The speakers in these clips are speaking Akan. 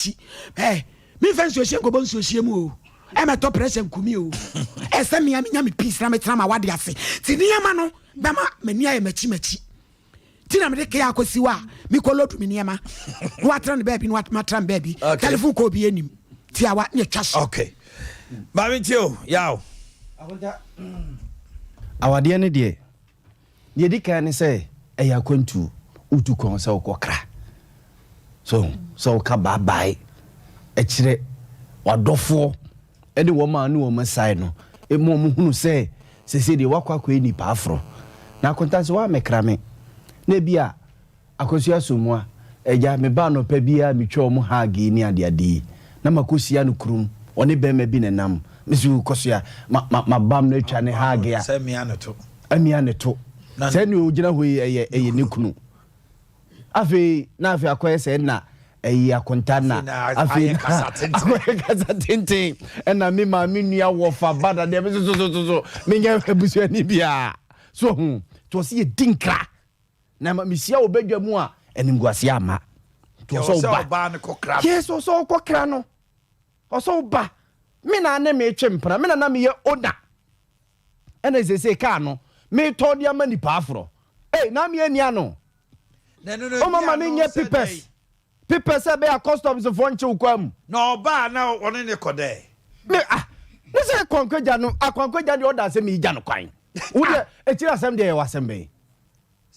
Ti eh me nfa nsuohyɛ nkɔbɔ nsuohyɛ mu o ɛmɛtɔ pressure nkumi o ɛsɛ mea menya me peace na metena ma wade ase ti nneɛma no bɛma m'ani ayɛ makyi makyi ti na mede kea akɔsi hɔ a mekɔ load me nneɛma na watena ne baabi na matena me baabi telephone kɔ obi anim tiawa ne atwa so. Okay. Maame ntie o, yaw. Awadeɛ no deɛ Deɛ ɛdi kan ne sɛ ɛyɛ akwantuo, wotu kwan sɛ wokɔ kra. So sɛ woka bye bye kyerɛ w'adɔfoɔ ne wɔn a ne wɔn asae no, ma wɔn hunu sɛ seesei deɛ woakɔ akɔyɛ nipa aforɔ. Na akonta sɛ woammɛkra me na ebi a Akosua Asamoah, Agya, meba anɔpa biara metwa wɔn hug yi ne adeade yi, na makɔhyia no kurom, ɔne barima bi na ɛnam. Mese o Kosua, ma, ma, mabam no atwa ne hug a. Sɛ mia ne to. Amia ne to. Sɛ nea ɔgyina hɔ yi ɛyɛ, ɛyɛ ne kunu. Afei, na afei akɔyɛ sɛ ɛna ɛyi akonta na afei na akɔyɛ kasa tenten ɛna me maame nua wɔfa ba na deɛ me so so so so menyɛ abusuani biara so ho nti ɔse yɛdi nkra. Na ma mehyia wo badwa mu a, animguaseɛ amma. Nti ɔsɛ wo ba. Yes, ɔsɛ wokɔ kra no. Ɔsɛ wo ba. Me na ne metwe mpena. Me na na meyɛ owner. Ɛna sese kaa no, metɔ de ama nipa aforɔ. Ei, na me ani ano. Ɔma ma menyɛ papers. Pepɛ sɛ ɛbɛyɛ a customs foɔ nkye wo kwaa mu. Na ɔba a na ɔne ne kɔ dɛ. Me ah ne sɛ Kwankwa no ah Kwankwa deɛ ɔda sɛ meegya no kwan. Wo deɛ akyiri asɛm deɛ yɛwɔ asɛm bɛn.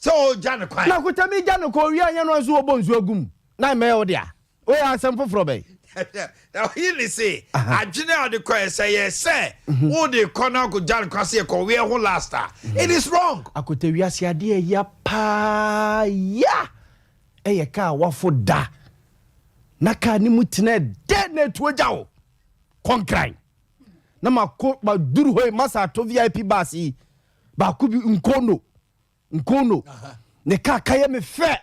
Sɛ ɔgya no kwan. Na kota meegya no kɔ owia nyɛ no nso wɔbɔ nsuo agu mu na mmɛyɛ wo dea. Wei yɛ asɛm foforɔ bɛn. Na ɔyi ne se adwene a ɔde kɔɛ sɛ yɛ sɛ wode kɔ na akɔgya no kwan sɛ yɛkɔ weɛ ho last a it is wrong. Akota wiase adeɛ ɛya paa ya. Ɛyɛ kaa a wafo da na kaa no mu tena dɛ na etu agya wo kɔ Nkran na mako maduru hɔ yi masa ato VIP bus yi baako bi nkono nkono ne kaa ka yɛ me fɛ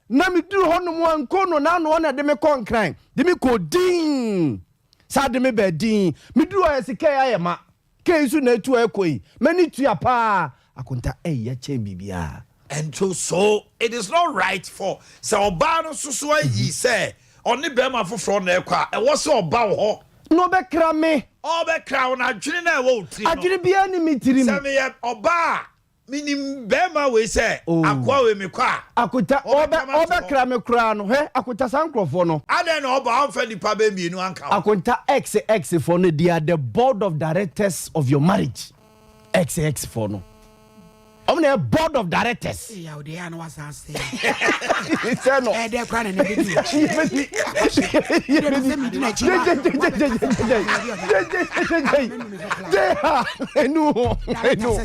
na meduru hɔ nom a nkono na ano ɔna de me kɔ Nkran de me kɔ din saa de me baa din meduru hɔ yɛ se kaa yi ayɛ ma Kei nso na etu a ɛkɔ yi m'ani tua paa akonta ɛyɛ kyɛn biribiara. And so so it is not right for sɛ ɔbaa no nso so ayi sɛ ɔne barima foforɔ na ɛkɔ a ɛwɔ sɛ ɔba wo hɔ. Na ɔbɛkra me. Ɔbɛkra wo na adwene no a ɛwɔ wo tirim no. Adwene biara nni me tirim. Sɛ meyɛ ɔbaa a menim barima wei sɛ akoa wei mekɔ a. Akonta ɔbɛka me ato hɔ. Ɔbɛkra me koraa no hwɛ akonta saa nkorɔfoɔ no. Adɛn na ɔba a ɔmfa nnipa bɛɛ mmienu anka ho. Akonta ex ex foɔ no they are the board of directors of your marriage ex ex foɔ no. Ɔmo na yɛ board of directors. Eya o de ya na wasan asɛ. Sɛ no. Ɛdɛ kura na na ebi di akyi. Ɛdɛ na sɛ mi di n'akyi wa. Enu ho enu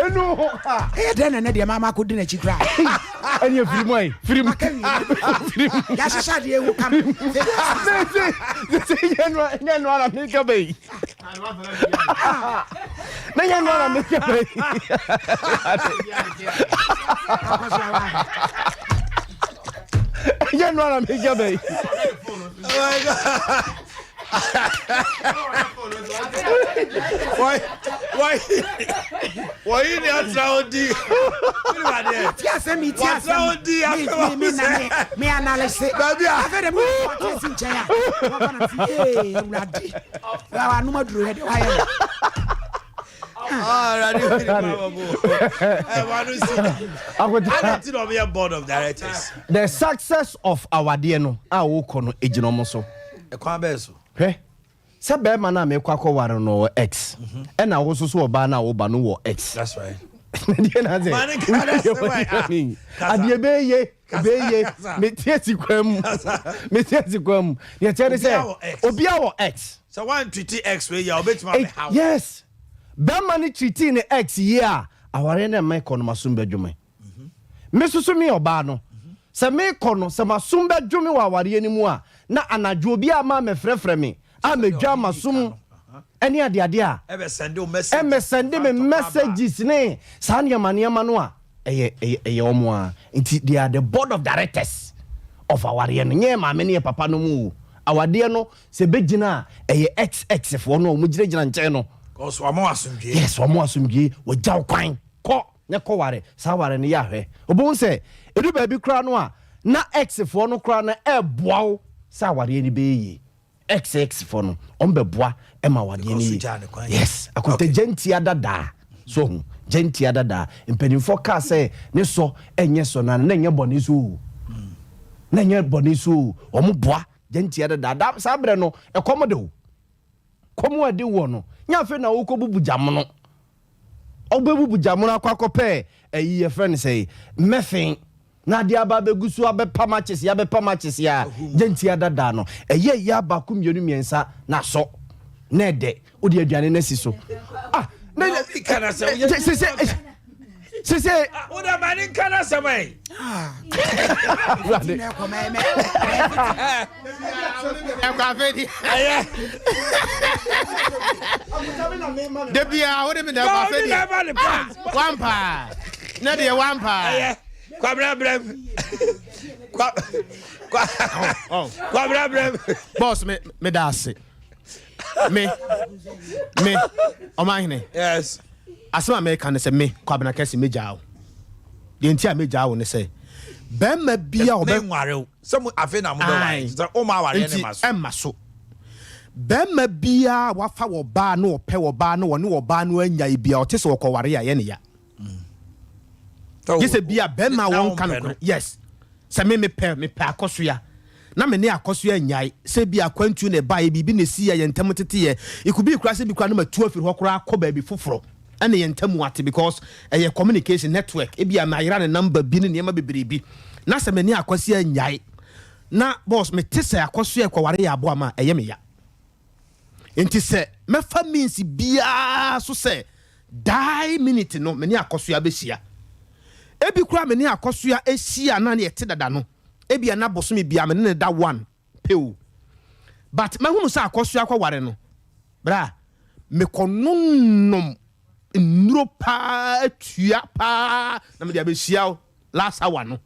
enu ho. Ɛyɛ dɛ na ne deɛ maa ma ko di n'akyi kura. Ɛni efiri mu ayi firi mu firi mu. Yahyehyɛ adeɛ ewu kam. Sese sese nyɛ nua nyɛ nua na mi ka bɛ yi. Na nyɛ nua na mi ka bɛ yi. Nyɛ nua na mi ka bɛ yi. Wɔyi ni atra hɔ di. Ti asɛm mi ti Watra asɛm hɔ di mi mi mi na mi mi analyse. Baabi a. Afei de mi wɔ ɔte si nkyɛn a. Wɔkɔ na ti ee awurade. Wa anum aduro yɛ de wayɛ no. Ah, Awurade wo ni ma bo. Ɛ wa no si. Adɛn nti na ɔmo yɛ board of directors? The success of awadeɛ no a wokɔ no egyina ɔmo so. Ɛkwan bɛɛ so. Hwɛ, sɛ bɛrima no a mekɔ akɔware no wɔ ex, ɛna wo nso so ɔbaa no a woba no wɔ ex. That's right. Deɛ na sɛ, Maame nka na sɛ why, ah, kasa. adeɛ bɛyɛ, Kasa, bɛyɛ, kasa. mete asi kwan mu, mete asi kwan mu. Deɛ kyerɛ ne sɛ, Obiara wɔ ex. obiara wɔ ex. Sɛ woan treat ex wei yie a, obetumi Eh, abɛha wo. yes, bɛrima no treatii ne ex yie a, awareɛ no ɛmma ɛkɔ no masom bɛdwo me. Me nso so me ɔbaa no, sɛ mekɔ no, sɛ m'asom bɛdwo me wɔ awareɛ no mu a, na anadwo obi ama ammɛfrɛfrɛ me, ammɛdwa m'asom ne adeade a, ɛmmɛsɛnde me messages ne saa nneɛma nneɛma no a, ɛyɛ, ɛyɛ, ɛyɛ wɔn ara. Nti they are the board of directors of awareɛ no, nyɛ maame ne yɛ papa nom o. Awadeɛ no, sɛ ɛbɛgyina a, ɛyɛ ex ex foɔ no a wɔgyinagyina nkyɛn no. Because wɔama wo asomdwoeɛ. Yes, wɔama wo asomdwoeɛ, wɔagya wo kwan, kɔ. Ne kɔ ware saa ware no yɛ ahwɛ obohu sɛ edu baabi koraa no a na ex foɔ no koraa no ɛɛboa wo. sɛ awareɛ no bɛyɛ yie. Ex foɔ no ɔmo bɛboa ma awadeɛ no yie. Yes, akonta gyantia dadaa so ho gyantia dadaa mpanimfoɔ kaa sɛ ne sɔ ɛnyɛ sɔ na na ɛnyɛ bɔne so o na ɛnyɛ bɔne so o ɔmo boa gyantia dadaa da saa berɛ no ɛkɔm de o kɔm a ɛde wɔ no nyɛ afei na wokɔ bubu gyamono ɔbɛbubu gyamono akɔ akɔpɛ ɛyi yɛfrɛ no sɛ mɛfen Na adeɛ aba abɛgu so abɛpa matches yi abɛpa matches yi a gyantia dada no ɛyɛ yɛ baako mmienu mmiɛnsa na asɔ na ɛdɛ wode aduane no asi so ah na sese sese wode ma ne nka no asɛm ɛ Da biara wode me na ɛkɔ afɛ deɛ wampaa na deɛ wampaa. Kwabena brɛm Kwabena brɛm. Boss me me da ase me me ɔmanhene. Yes. Asɛm a meka ne sɛ me Kwabena kɛse megyaa wo. Deɛ nti a megyaa wo ne sɛ bɛrima bi a ɔbɛ. Menware wo sɛ mo afei na mo bɛ ware sɛ o ma awareɛ ne ma so. Nti ɛma so. Bɛrima biara wafa wɔ baa na ɔpɛ wɔ baa na ɔne wɔ baa no anya bi a ɔte sɛ ɔkɔware a ɛyɛ ne ya. Gye sɛ bi a bɛrima a wɔnka nokorɛ. Yes. Sɛ me mepɛ mepɛ akɔsoa na me ne akɔsoa nnyae sɛ bi akwantuo na ɛbaeɛ biribi na ɛsii a yɛn ntam teteeɛ. It could be koraa sɛ bi koraa na matu afiri hɔ koraa akɔ baabi foforɔ ɛna yɛn ntam ate because ɛyɛ communication network ebi a mayera ne number bi ne nneɛma bebree bi na sɛ me ne akɔsoa nnyae na boss mete sɛ akɔsoa ɛkɔware yɛ aboa ma ɛyɛ me ya. Nti sɛ mɛfa means biara so sɛ die minute no me ne Akɔsoa bɛhyia. Ebi koraa me ne Akɔsoa hyia na ne yɛte dada no, ebia na bosome biara me ne no da one pɛ o. But mahunu sɛ Akɔsoa kɔware no, bra, mekɔnonom nnuro paa atua paa na mede abɛhyia wo last hour no.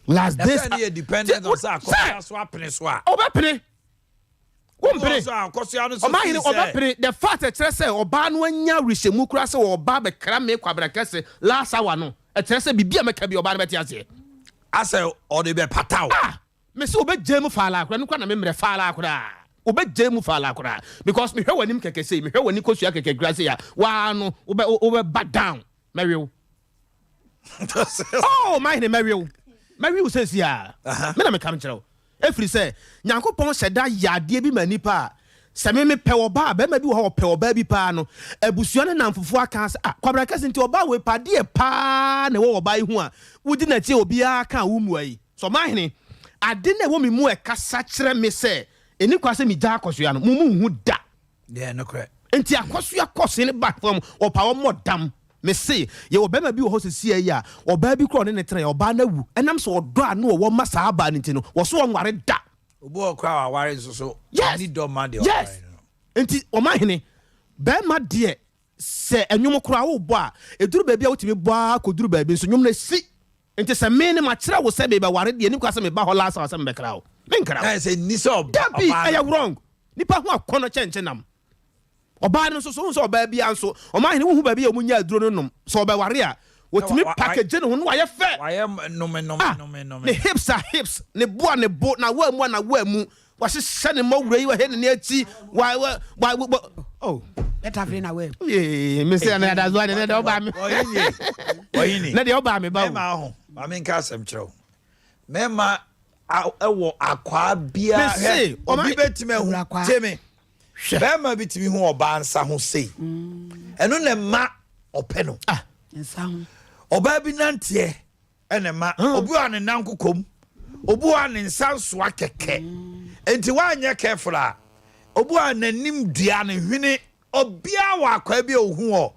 Last days. Ɛsɛ ne yɛ dependent on sɛ Akɔsoa so apene so a. Ɔbɛpene. Wompene. Ɔmanhene, ɔbɛpene. The fact ɛkyerɛ sɛ ɔbaa no anya awerɛhyɛmu koraa sɛ ɔba abɛkra me Kwabena Kɛse last hour no, ɛkyerɛ sɛ biribi a mɛka biara ɔbaa no bɛte aseɛ. Asɛ ɔde bɛpata wo. Ah! Mese ɔbɛgyae mu faalaa koraa, ɛno koraa na me mmerɛ faalaa koraa. Ɔbɛgyae mu faalaa koraa. Because mehwɛ w'anim kɛkɛ sei, mehwɛ w'ani kosua kɛkɛ koraa sei a, waa no, wobɛ, wobɛba down. Mɛwe wo. Oh, m'ahene, mɛwe wo. Mɛwe wo seesei ara. Me na meka mekyerɛ wo. Ɛfiri sɛ, Nyankopɔn hyɛ da yɛ adeɛ bi ma nnipa a, sɛ me mepɛ ɔbaa a, barima bi wɔ hɔ a ɔpɛ ɔbaa bi paa no, abusua ne nnamfofoɔ aka sɛ, ah, Kwabena Kɛse nti ɔbaa wei pɛ adeɛ paa na ɛwɔ ɔbaa yi ho a, wodi n'akyi a obiara ka a wommua yi. So ɔmanhene, ade no a ɛwɔ me mu a ɛkasa kyerɛ me sɛ ɛnni kwan sɛ megyaa akɔsoa no, mo monhu da. Deɛ nokorɛ. Nti akɔsoa kɔ se ne ba fam ɔpa ɔmmɔ dam. Me se yɛwɔ barima bi wɔ hɔ sesia yi a ɔbaa bi koraa ɔne no tenaeɛ ɔbaa no awu ɛnam sɛ ɔdɔ a na ɔwɔ ma saa baa no nti no wɔse ɔnware da. Obi wɔ hɔ koraa a waware nso so Yes! ɔnni dɔ ma deɛ Yes! ɔware no. Nti ɔmanhene, barima deɛ sɛ ɛnwom koraa wobɔ a ɛduru baabi a wotumi bɔ ara kɔduru baabi nso nwom no si. Nti sɛ me ne makyerɛ wo sɛ mebɛware deɛ ɛni kwan sɛ meba hɔ last hour sɛ mebɛkra wo. Menkra wo. Na sɛ nni sɛ ɔba Dabi, ɔbaa ɛyɛ no. wrong. Nipa ho akɔnɔ kyɛnkyɛn nam. Ɔbaa no nso so, wohu sɛ ɔbaa biara nso, ɔman hene wohu baabi a wɔn nya aduro no nom. Sɛ ɔbɛware a, wɔtumi package ne ho na wayɛ fɛ. Wayɛ nome nome Ah, nome nome. ne hips a hips, ne bo a ne bo, n'awa mu a n'awa mu. Wahyehyɛ ne mmɔwerɛ yi, wahɛ ne ne akyi, wa wa wa wa oh. Bɛtafere na wɛm. Yee, me sɛ na adazoa de ne deɛ ɔbaa me. Ɔyini. Ne deɛ ɔbaa me ba o. Mɛma ho, maame nka asɛm kyerɛ wo. Mɛma ɛwɔ akwaa biara. Mese, obi bɛtumi ahu, tie me. Bɛrima bi tumi hu ɔbaa nsa ho sei. Ɛno na ɛma ɔpɛ no. Ah. Nsa ho. Ɔbaa bi nanteɛ. ɛna ɛma obi wɔ a ne nan kokɔ mu obi wɔ a ne nsa nsoa kɛkɛ nti woanyɛ careful a obi wɔ a n'anim dua ne hwene obiara wɔ akwaa bi a ohu wɔ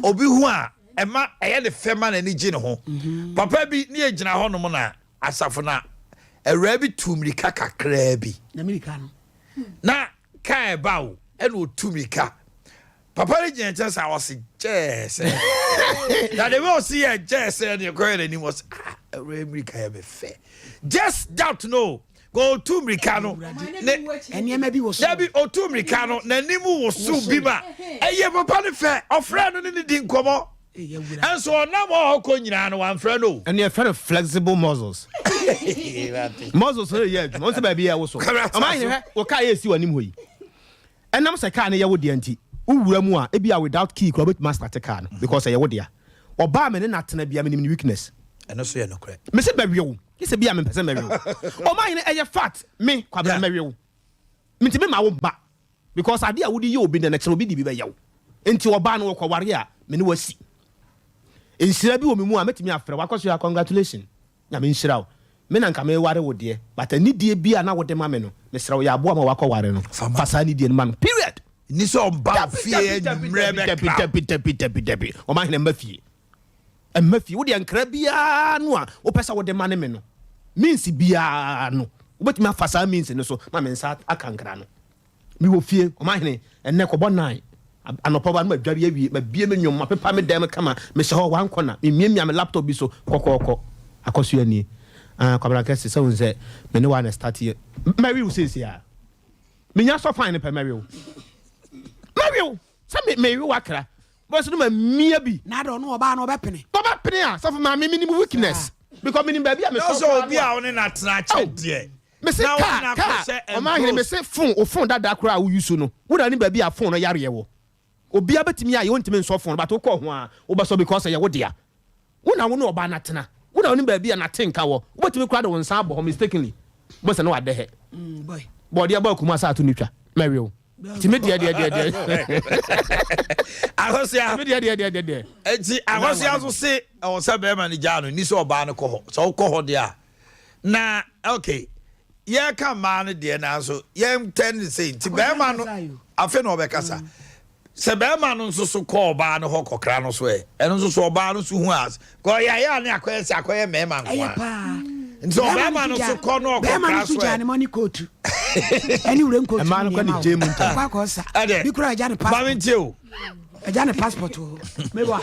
obi ho a ɛma ɛyɛ ne fɛ ma n'ani gye ne ho mhm. Papa bi ne yɛ gyina hɔnom na asafo na awuraa bi tu mmirika kakraa bi na kaa ɛba o ɛna otu mmirika. Papa no gyina nkyɛn saa ɔse gyɛɛ sɛ na the way ɔse yɛ gyɛɛ sɛ ɛne ɛkɔyɛ n'anim ɔse ah awura mmirika yɛ me fɛ just doubt no kò otu mmirika no ne nneɛma bi wɔ so dabi otu mmirika no n'anim wosow bi ma ɛyɛ papa no fɛ ɔfrɛ no ne ne di nkɔmɔ. Nso ɔnam hɔ a ɔkɔ nyinaa no wamfrɛ no o. Ɛno yɛfrɛ no flexible muscles. Muscles no reyɛ adwuma. Wohu sɛ baabi a ɛwoso. Ɔman hene hwɛ, wo kaa yɛ esi w'anim hɔ yi. Ɛnam sɛ kaa no yɛ wo dea nti, wowura mu a, ebia without key koraa wobɛtumi astarte kaa no because ɛyɛ wo dea. Ɔbaa a me ne no atena biara menim ne weakness. Ɛno nso yɛ nokorɛ. Mese bɛwe wo, gye sɛ bi a mempɛ sɛ mɛwe wo. Ɔman hene ɛyɛ fact, me Kwabena mɛwe wo. Mentumi mma wo mma because adeɛ a wode yɛ obi nnɛ no kyena obi de bi bɛyɛ wo. Nti ɔbaa no wɔkɔware a me ne wo asi. Nhyira bi wɔ me mu a mɛtumi afrɛ wo Akosua congratulation Nyame nhyira wo. Me na nka meware wo deɛ but anidie bi a na wode ma me no mesrɛ wo yɛ aboa ma wakɔware no fa saa anidie no ma no period. Nni sɛ ɔba wo Dabi fie dabi dabi anwummerɛ dabi dabi bɛkra wo. dabi dabi dabi dabi Ɔmanhene mma fie. Mma fie. Wo deɛ nkra biara no a wopɛ sɛ wode mane me no, means biara no, wobɛtumi afa saa means no so ma me nsa aka nkra no. Mewɔ fie, ɔmanhene, ɛnnɛ kɔbɔ nine anɔpa ba no madware awie, mabie me nnwom, mapepa me dan mu kama, mehyɛ hɔ one corner, memiamia me laptop bi so kɔkɔɔkɔ. Akɔsoa nie. Ah, Kwabena Kɛse, sɛ wohu sɛ me ne wo a na start yɛ, mɛwe wo seesei ara. Menya sɔ fine no pɛ, mɛwe wo. Mɛwe wo! Sɛ me, mewe w'akra. Bɔ so no ma mia bi. Na de ɔno ɔbaa no ɔbɛpene. Ɔbɛpene a sɔfo maame menim weakness because menim baabi a mesɔ koraa no a. Na ɔsɛ obi a ɔne no atena akyɛ deɛ. Mese kaa kaa ɔman hene mese phone wo phone dada koraa a wo use no wo na nim baabi a phone no yareɛ wɔ. Obia bɛtumi ayɛ ɔntumi nsɔ phone no but wokɔ ho a wobɛsɔ because ɛyɛ wo dea. Wo na wo ne ɔbaa no atena. Wo na wonim baabi a n'atenka wɔ. Wobɛtumi koraa de wo nsa abɔ hɔ mistakenly wobɛhu sɛ na wadɛ hɛ. Bɔɔdeɛ bɔ akuma sɛ ato ne twa mɛwe wo. Nti me deɛ deɛ deɛ deɛ. Akosua. Me deɛ deɛ deɛ deɛ deɛ. Nti akosua nso se ɛwɔ sɛ bɛrima no gyaa no ni sɛ ɔbaa no kɔ hɔ sɛ ɔkɔ hɔ deɛ a na okay yɛka mmaa no deɛ nanso yɛn tɛn ne sɛ nti bɛrima no afe na ɔbɛkasa sɛ bɛrima no nso so kɔ ɔbaa no hɔ kɔkra no so ɛ ɛno nso so ɔbaa no so hu as kɔ yɛayɛ a ne akɔyɛ sɛ akɔyɛ mmarima nko a nti ɔbɛrima no so kɔ no ɔkɔkra so ɛ bɛrima no so gya ne mɔne kootu ɛne wura nkootu Ɛmaa no kɔ ne gye mu ntɛm. Ɔkɔ akɔ sa. Ɛdɛ. Bi kura ɛgya ne passport. Maame ntie o. Ɛgya ne passport o. Mebɔ a.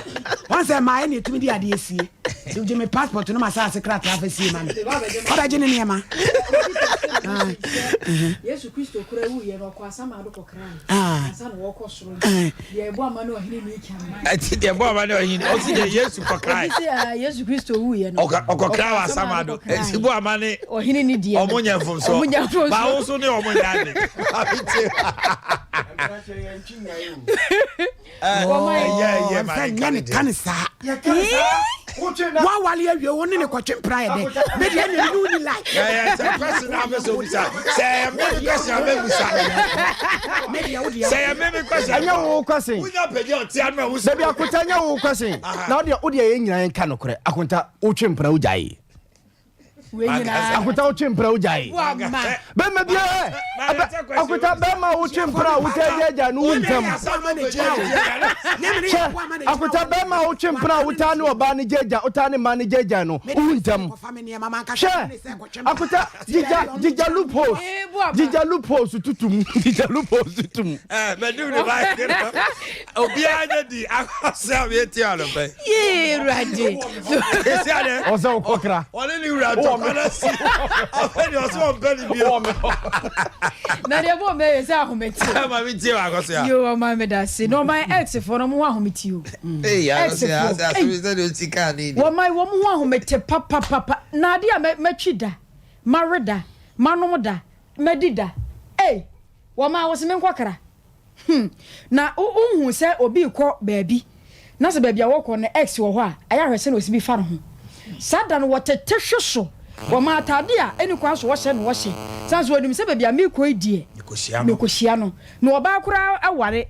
Wɔn sɛ maa ɛna etumi di adeɛ sie. Ti gye me passport no ma saase krataa fɛ sie ma me. Ɔbɛgye ne nneɛma. Yesu Kristo kura wu yɛ no ɔkɔ asamado kɔ kra. Ah. Ansa na wɔkɔ soro. Deɛ ɛbɔ ama ne ɔhene ni kan. Ɛti deɛ ɛbɔ ama ne ɔhene ɔsi deɛ Yesu kɔ kra. Obi sɛ Yesu Kristo wu yɛ no. Ɔkɔ kra wɔ asamado. Ɛti bɔ ama ne. Ɔhene ni deɛ. Ɔmo nyɛ mfomsoɔ. Ɔmo nyɛ mfomsoɔ. Ba wo so ne ɔmo nyɛ ade. Ɛyɛ nyɛ ne ka ne saa. Wawale awie wo ne ne kɔtwe mpra yɛ dɛ. Me deɛ ne ne woni lie. Ɛyɛ sɛ question na abɛ sɛ obisa. Sɛ ɛyɛ me me question abɛ busa. Me deɛ wo deɛ. Sɛ ɛyɛ me me question. Ɛnyɛ wo question. Wonya pɛgya ɔte ano a wusa. Dabi akonta ɛnyɛ wo question. Na wo deɛ wo deɛ yɛn nyinaa yɛn ka nokorɛ akonta wotwe mpra wogyae. Akonta wotwe mpena wogyae. Bɛrima biara akonta bɛrima wotwe mpena a wotaa gyaagyaa no wo ntam. Hwɛ akonta bɛrima wotwe mpena a wotaa ne ɔbaa no gyaagyaa wotaa ne mmaa no gyaagyaa no wo ntam. Hwɛ akonta gyigya gyigya loopholes gyigya loopholes tutum gyigya loopholes tutum. Ɛɛ mɛdi ne ba obiara nyɛ di akɔsɛ a yɛ tia no pɛ. Yee Awurade. Esi adɛ. Ɔsɛ ɔkɔ kra. Ɔne ne wura ntɔkwa na si. Afɛ deɛ ɔsɛ ɔmpɛ ne bio. Na deɛ bɔ mɛ yɛ sɛ ahomete. Ɛma mi tie wa akɔsɛ a. Yoo ɔman mi da se na ɔman ex foɔ no ɔmo ho ahomete o. Ee Ex akɔsɛ a foɔ. asɛ asɛ sɛ deɛ ɔsi kaa ne. Wɔn wɔn ho ahomete papapapa na adeɛ a mɛtwi da mawe da manom da mɛdi da ei wɔn a wɔsi me nkɔkra. Hmm. Na wo wonhu sɛ obi rekɔ baabi, na sɛ baabi a wɔrekɔ no X wɔ hɔ a, ɛyɛ a hwɛ sɛnea osi bi fa ne ho. Saa da no wɔtete hwe so, wɔma atade a enni kwan so wɔhyɛ na wɔhyɛ, sane sɛ wɔnim sɛ baabi a merekɔ yi deɛ, merekɔhyia no. Na ɔbaa koraa aware,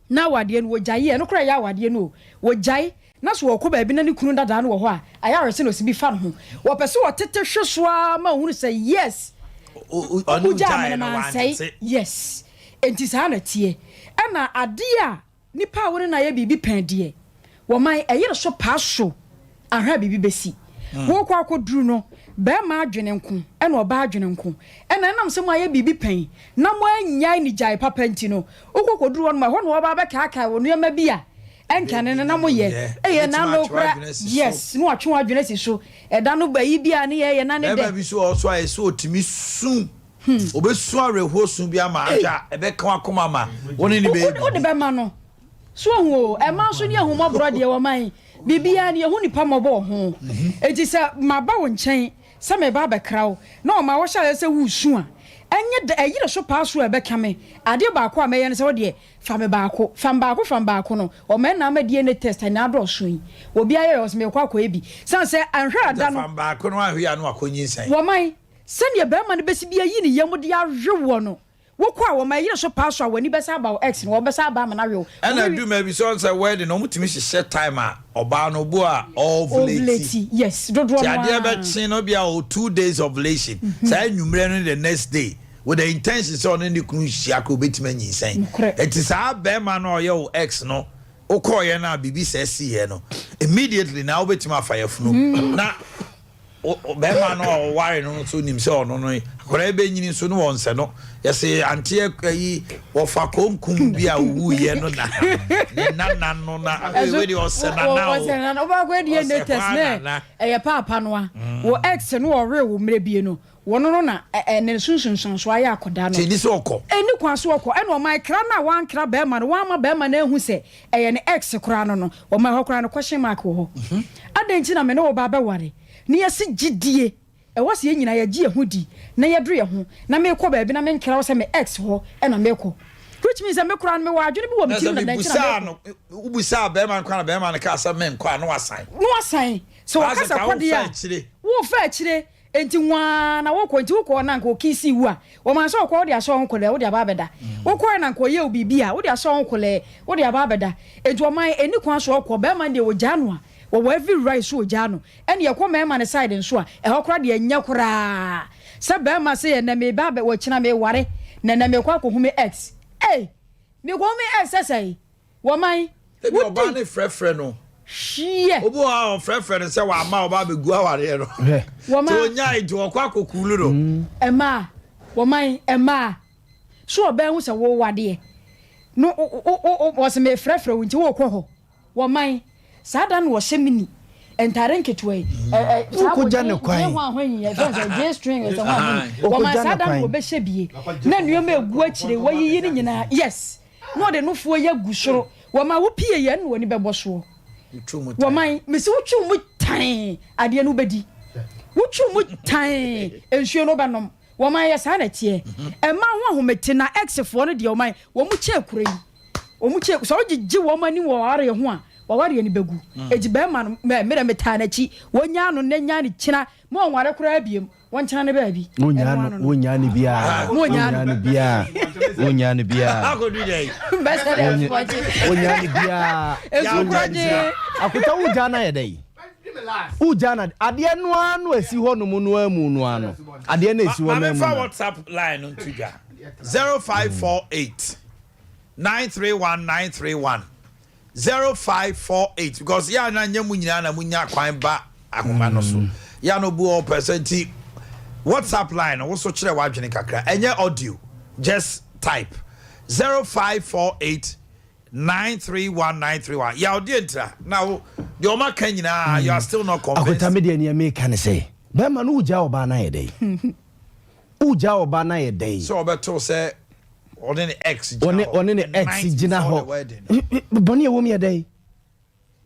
na awadeɛ no wɔgyae, ɛno koraa ɛyɛ awadeɛ no o, wɔgyae, Na sɛ ɔkɔ baabi na ne kunu dadaa no wɔ hɔ a, ayɛ a hwɛ sɛnea ɔsi bi fa ne ho. Wɔpɛ sɛ wɔtete hwe so ara ma ohunu sɛ yes, wogyaa me no mansɛe. Yes. Enti saa na ɛteɛ. Ɛna adeɛ a nipa a wo ne no ayɛ biribi pɛn deɛ, wɔman ɛyere so paa so ahwɛ a biribi bɛsi. Worekɔ akɔduru no, barima adwene nko ɛna ɔbaa adwene nko. Ɛna ɛnam sɛ moayɛ biribi pɛn na moannyae ne gyae papa nti no, wokɔ kɔduru hɔ nom a, ɛhɔ na wɔba abɛkaakae wo nneɛma bi a Ɛnka ne na mo yɛ. Eyɛ na no kora yes na watwe w'adwene asi so ɛda no ba yi bi a ne yɛ yɛ na ne dɛ. Bɛɛma bi so wɔ hɔ so a ɛsɛ ɔtumi su ɔbɛsu awerɛhoɔ su bi ama ahwɛ a ɛbɛka w'akoma ma wo ne no bɛyɛ biribi. Wode bɛma no. So ohu o, ɛma nso ne ahummɔborɔ deɛ wɔman biribiara ne yɛhu nipa mmɔbɔ wɔ ho. Enti sɛ maba wo nkyɛn sɛ mereba abɛkra wo na ɔma wohyɛ aseɛ sɛ woresu a, ɛnyɛ dɛ, ɛyere so paa so a ɛbɛka me. Adeɛ baako a mɛyɛ ne sɛ wo deɛ fa me baako, fa me baako, fa me baako no, ɔma ɛna ama DNA test a nyinaa adɔɔso yi. Obiara yɛ ɔsɛ merekɔ akɔyɛ bi. Sane sɛ anhwɛ a da no. Fa me baako no anhwɛ a na wakɔnyinsɛn. Wɔman, sɛdeɛ barima no bɛsi bi ayi ne yam de awe woɔ no, Wokɔ a wɔma ɛyere so paa so a w'ani bɛsan aba wo ex no wɔbɛsan aba ama no awe wo. Ɛna Wowie. du ma bi sɛ ɔnsɛ wedding no ɔmo tumi hyehyɛ time a ɔbaa no obu a ɔovulate. Ovulate yes dodoɔ Ti no adeɛ ara. bɛkye no bia ɔwɔ 2 days ovulation saa anwummerɛ no the next day with the intention sɛ ɔne ne kunu hyia koraa obetumi anyinsɛn. Nokorɛ. Ɛti saa bɛɛma no a ɔyɛ wo ex no wokɔɔyɛ no a biribi saa siiɛ no immediately na wobetumi afa yafunu na Bɛrima no a ɔware no nso nim sɛ ɔno no akwadaa yi bɛnyini nso no wɔnsɛ no. Yɛse ante ayi wɔfa konkum bi a owuiɛ no na ne nana no na wei deɛ ɔsɛ nana o. Ɔsɛ nana wobɛkɔ adi DNA test nɛ ɛyɛ paapa no a wɔ ex no ɔwe wo mmerɛ bie no wɔno no na ne nsunsunsanso ayɛ akwadaa no. Nti ɛni sɛ ɔkɔ. Ɛni kwan so ɔkɔ ɛna ɔman kra no a wankra bɛrima no wamma bɛrima no anhu sɛ ɛyɛ ne ex koraa no no Wɔma ɛhɔ koraa no question mark wɔ hɔ. Adɛn nti na me ne wo ba bɛware na yɛse gyidie ɛwɔ sɛ yɛn nyinaa yɛgye yɛn ho di na yɛdoro yɛn ho na merekɔ baabi na menkra wo sɛ me ex hɔ na merekɔ which means sɛ me koraa no mewɔ adwene bi wɔ me Na tirim sɛ dada nti na mebusaa merekɔ. no, wobusaa bɛrima no koraa na bɛrima no kaa sɛ menkɔ a na wasan. Na wasan. Sɛ Waa ɔka sɛ sɛ ka kɔ deɛ wofa a, akyire. wofa akyire. Enti nwaa na wokɔ, enti wokɔ na anka ɔkiisii wo a, wɔmaa sɛ ɔkɔ wode ahyɛ wo ho kɔlɛɛ wode aba abɛda. Wokɔɛ na anka ɔyɛɛ wo biribi a, wode ahyɛ wo ho kɔlɛɛ wode aba abɛda. Enti ɔman ɛnni kwan so ɔkɔ, bɛɛma no deɛ wɔgyaa no a, wɔwɔ every right so wɔgyaa no. Ɛne ɛkɔ mɛɛma no side nso a, ɛhɔ koraa deɛ ɛnyɛ koraa sɛ bɛɛma se ɛnɛ meba abɛ, ɔkyena meware, na ɛnɛ mekɔ akɔhu me ex. Ei! Mekɔhu me ex sɛ sɛn? Wɔman, Ebi wodi. ɔbaa no frɛfrɛ no. Hwiɛ. Obi wɔ hɔ a ɔfrɛfrɛ no sɛ wama ɔba abɛgu awareɛ no. Hwɛ. Wɔma. Nti ɔnyae nti ɔkɔ akɔkuulu no. Mmaa, wɔman, mmaa. So ɔbaa hu sɛ wo wadeɛ no wo wo wo wɔse mefrɛfrɛ wo nti wokɔ hɔ. Wɔman, saa da no wɔhyɛ mini ntaare nketewa yi. Ɛ ɛ saa wɔ Wokɔgya no J kwan. J hwan hwan yi yɛfrɛ no sɛ J string sɛ hwan hwan yi. Wɔman Wokɔgya saa no da no kwan. wɔbɛhyɛ bie na nneɛma egu akyire wɔayiyi ne nyinaa yes. Na ɔde nofoɔ yi agu soro. Wɔma wo pie yɛ ɛna w'ani bɛbɔ soɔ. Wɔman, mese wotwe wo mu tann adeɛ no wobɛdi. Wotwe wo mu tann nsuo no wobɛnom. Wɔman yɛ saa na ɛteɛ. Ɛma ho ahomete na ex foɔ no deɛ wɔman, wɔn kyɛ kuro yi. Wɔn kyɛ, sɛ wogyegye wɔn ani wɔ awareɛ ho a, w'awareɛ no bɛgu. Enti bɛrima no, mɛ, me deɛ metaa n'akyi. Wɔnyaa no nnɛ nyaa no kyina, ma ɔnware koraa biem. Wɔntena ne baabi. Wonyaa no, wonyaa no biara. Wonyaa no biara. Wonyaa no biara. Akɔdu dɛn? Bɛsɛ dɛ nsukɔgye. Wonyaa no biara. Nsukɔgye. Akota wogyaa no ayɛ dɛn? Wogyaa no adeɛ no ara no esi hɔ nom no ara mu no ara no. Adeɛ no esi hɔ no ara mu. Maame fa WhatsApp line no nto dwa. 0548 931 931. 0548 because yɛ a na nyɛ mu nyinaa na munya kwan ba ahoma no so yɛ a na obi wɔ ɔpɛ sɛ nti WhatsApp line no woso kyerɛ w'adwene kakra ɛnyɛ audio just type 0548 931 931 yaw deɛ ntira na wo deɛ ɔma ka nyinaa you are still not convinced. Akota me deɛ nea meka ne sɛ bɛrima no wogyaa ɔbaa no ayɛ dɛn wogyaa ɔbaa no ayɛ dɛn. Sɛ ɔbɛto sɛ Ɔne ne ex gyina hɔ. Ɔne ne ex gyina hɔ. Bɔne ɛwom yɛ dɛn?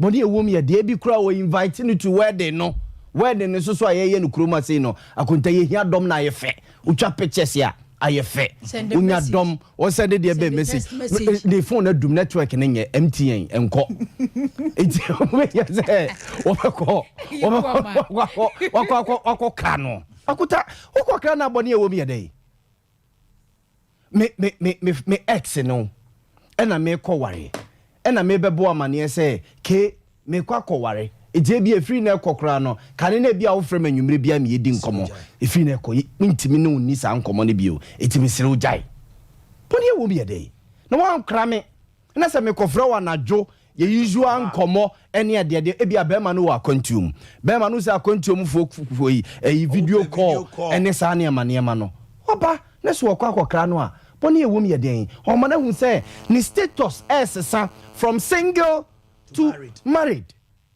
Bɔne ɛwom yɛ deɛ ebi koraa wɔ invite no to wedding no. Wedding no nso so a yɛyɛ no kurom ase no, akonta yɛhia dɔm na ayɛ fɛ. Wotwa pictures a ayɛ fɛ. Wonya dɔm, wɔsɛnde deɛ bɛn message. Ne phone adum network no nyɛ MTN nkɔ. Nti wobɛhia sɛ wɔbɛkɔ wɔbɛkɔ wakɔ ka no. Akonta wokɔ kra no a bɔne ɛwom yɛ dɛn? Me me me me me ex no ɛna mekɔ ware ɛna mebɛbɔ amaneɛ sɛ ke mekɔ akɔ ware nti ebi efiri na ɛkɔ koraa no kane na ebi a wofrɛ me anwummerɛ bi a meyɛdi nkɔmmɔ efiri na ɛkɔ mentumi ne wo nni saa nkɔmmɔ no bio eti mesrɛ wo gyae bɔne ɛwɔ mu yɛ dɛn na wankora me Na sɛ mekɔfrɛ wo anadwo, yɛ usual nkɔmmɔ ne adeade, ebia bɛrima no wɔ akwantuo mu. Bɛrima no sɛ akwantuo mu foɔ foɔ yi, ɛyi video call ne saa nneɛma nneɛma no. Ɔba na sɛ ɔkɔ akɔkra no a, bɔne a ɛwɔ mu yɛ dɛn? Ɔma no ahu sɛ ne status ɛresesa from single to married.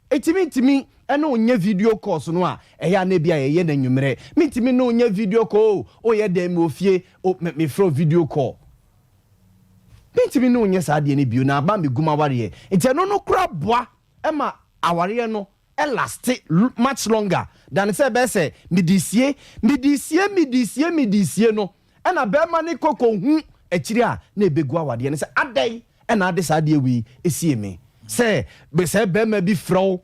Enti mentumi ne wo nyɛ video calls no a ɛyɛ a na ebia yɛyɛ no anwummerɛ. Mentumi ne wo nyɛ video call o, woyɛ dɛn mewɔ fie o, mefrɛ wo video call. Mentumi ne wo nyɛ saa adeɛ no bio na aba megu m'awareɛ. Nti ɛno no koraa boa ma awareɛ no laste much longer than sɛ ɛbɛyɛ sɛ mede sie, mede sie, mede sie, mede sie no ɛna bɛrima no kɔ kɔhu akyiri a na ɛbɛgu awadeɛ no sɛ adɛn ɛna ade saa adeɛ wei ɛsie me sɛ sɛ bɛrima bi frɛ wo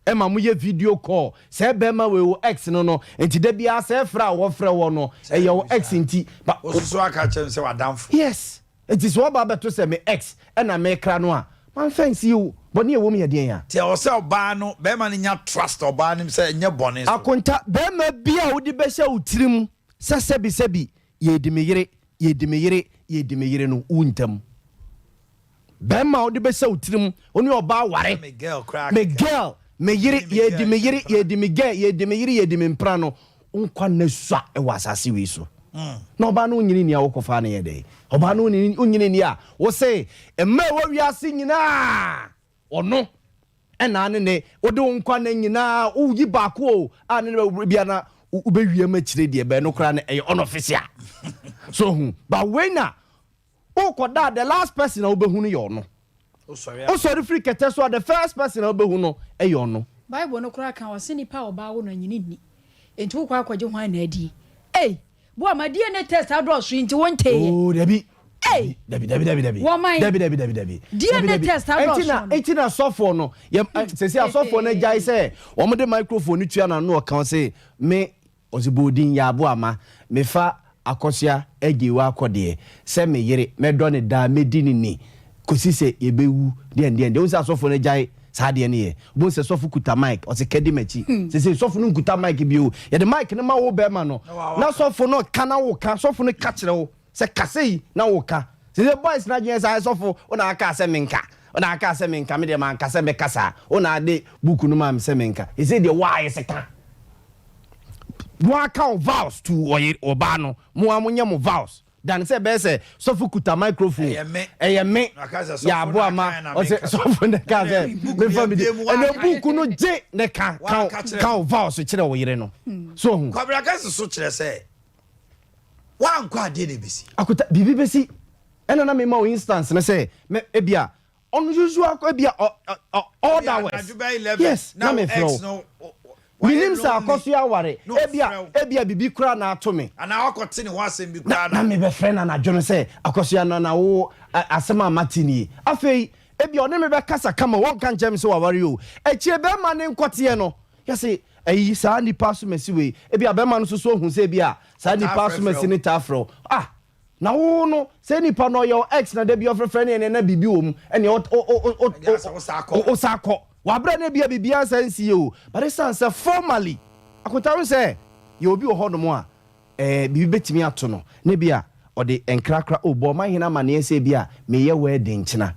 ɛma moyɛ video call sɛ bɛrima wei wo ex no no nti da biara sɛ frɛ a wɔfrɛ wɔ no ɛyɛ wo ex nti. Wososo aka kyerɛ me sɛ w'adamfo. Yes, nti sɛ wɔba bɛto sɛ me ex ɛna mekra no a, mamfa nsie wo bɔne a ɛwɔ mu yɛ deɛn a? Nti ɛwɔ sɛ ɔbaa no, bɛrima no nya trust ɔbaa no mu sɛ ɛnyɛ bɔne so. Akonta, bɛrima bi a wode bɛhyɛ wo tirim sɛ sɛbi sɛbi yɛredi me yere, yɛredi me yere, yɛredi me yere no, wo ntam. Bɛrima a wode bɛhyɛ wo tirim, wo ne ɔbaa ware, Me girl koraa me kɛkɛ. girl, me yere, Me me yɛredi girl me yere, mpena. yɛredi me girl, yɛredi me yere, yɛredi me mpena no, wo nkwa nna sua wɔ asase wei so. Na ɔbaa no wonyini nni a wokɔfaa no yɛ dɛn? Ɔbaa no wonyini nni a wose mma ɛwɔ wiase nyinaa ɔno ɛna ne ne wode wo nkwa nna nyinaa woyi baako o a ne ne bɛ bia na wobɛwie ma akyire deɛ bɛn no koraa no ɛyɛ unofficial. So hu ba wei na wokɔda a the last person a wobɛhu no yɛ ɔno. Wosɔre firi kɛtɛ so a the first person a wobɛhu no yɛ ɔno. Bible no koraa ka ɔse nipa a ɔbaa wo no anyini nni nti wokɔ akɔgye hwan na adie ei boa ma DNA test adɔɔso yi nti wontee yɛ Oh dabi ei dabi dabi dabi dabi wɔman dabi dabi dabi dabi dabi DNA dabi test ɛnti adɔɔso na no ɛnti na sɔfoɔ no yɛ sɛsi asɔfoɔ no agyae sɛ wɔn de microphone no tua n'ano ɔka ɔse me Ɔse bɔ odin Yaabo ama me fa Akɔsoa Agyeiwa akɔ deɛ sɛ me yere mɛdɔ no daa mɛdi no ni kɔsi sɛ yɛbɛwu deɛn deɛn deɛ wohu sɛ asɔfoɔ no agyae saa adeɛ no yɛ wobɛhu sɛ sɔfo kuta mic ɔse ka di m'akyi sesei sɔfo no nkuta mic bio yɛde mic no ma wo bɛrima no na sɔfo no ka na wo ka sɔfo no ka kyerɛ wo sɛ ka sei na wo ka sesei boys no adwene yɛ sɛ sɔfo wo na aka sɛ menka wo na aka sɛ menka me deɛ manka sɛ mɛka saa wo na ade book no maa me sɛ menka sesei deɛ woayɛ sɛ ka Moaka wo vows to ɔyere ɔbaa no mo ara monyɛ mo vows than sɛ ɛbɛyɛ sɛ sɔfo kuta microphone Ɛyɛ me. ɛyɛ me Na ɔka sɛ yɛ sɔfo na aboa ma aka na ɔsɛ menka. sɔfo na ka Ɛnɛ sɛ book mefa yɛ me di bie mu ɛnɛ waka. book no gye ne ka ka Waka kyerɛ ka me. wo vows kyerɛ wo yere no so hu Kwabena kɛse so kyerɛ sɛ woankɔ adeɛ na ɛbɛsi. Akota biribi bɛsi ɛna na mema wo instance no sɛ me ebia Unusual kɔ ebia odd hours. Yes, na me frɛ wo. Menim sɛ akɔso aware. Ebia ebia bibi koraa na ato me. Anaa wakɔte ne ho asɛm bi koraa na. Na mebɛfrɛ no anadwo no sɛ akɔsoa no na wo asɛm a mate nie. Afei ebia ɔne me bɛkasa kama wɔnka nkyerɛ me sɛ waware o. Akyire bɛrima ne nkɔteɛ no yɛse ayi saa nipa asomasi wei. Ebia bɛrima no nso so ahu sɛ ebia saa nipa asomasi no taa frɛ wo. Ah! Na wo no sɛ nipa no ɔyɛ wo ex na dabi ɔfrɛfrɛ ne ɛnɛ na biribi wɔ mu ɛnea wo wo sa kɔ wabrɛ no ebia biribiara nsa nsi yɛ o but esan sɛ formally akonta ho sɛ yɛ obi wɔ hɔ nom a ɛɛ biribi bɛtumi ato no na ebia ɔde nkrakra o bɔ ɔman hene amaneɛ sɛ ebia meyɛ wedding kyena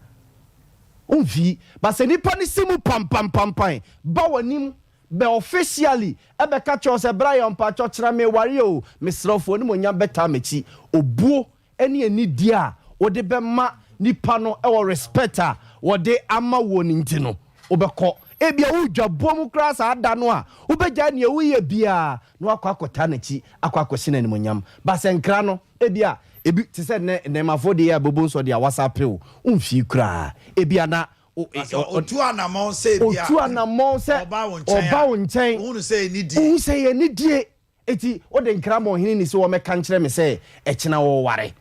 womfii but sɛ nipa no si mu pampampampan ba w'anim Bɛ officially bɛka kyerɛ wo sɛ Brian mpakyɛw kyena meware o, mesrɛ wo fa w'animuonyam bɛtaa m'akyi. Obuo ne anidie a wode bɛma nipa no wɔ respect a wɔde ama woɔ no nti no, wobɛkɔ. Ebia woredwa boɔ mu koraa saa da no a, wobɛgyae nea woreyɛ biara na woakɔ akɔtaa n'akyi akɔ akɔhyɛ no animuonyam. But sɛ nkra no, ebia ebi te sɛ nnɛ nnɛɛmafoɔ deɛ yi a bɛbɔ nsɔ deɛ a wɔasape wo, womfii koraa. Ebia na Sɛ ɔtu anammɔn sɛ ebia Ɔtu anammɔn sɛ ɔba wo nkyɛn ɔba a, wo nkyɛn. wohu no sɛ ɛyɛ anidie. Wohu sɛ ɛyɛ anidie. Enti wode nkra ma ɔhene ni sɛ wɔmmɛka nkyerɛ me sɛ ɛkyena wɔreware.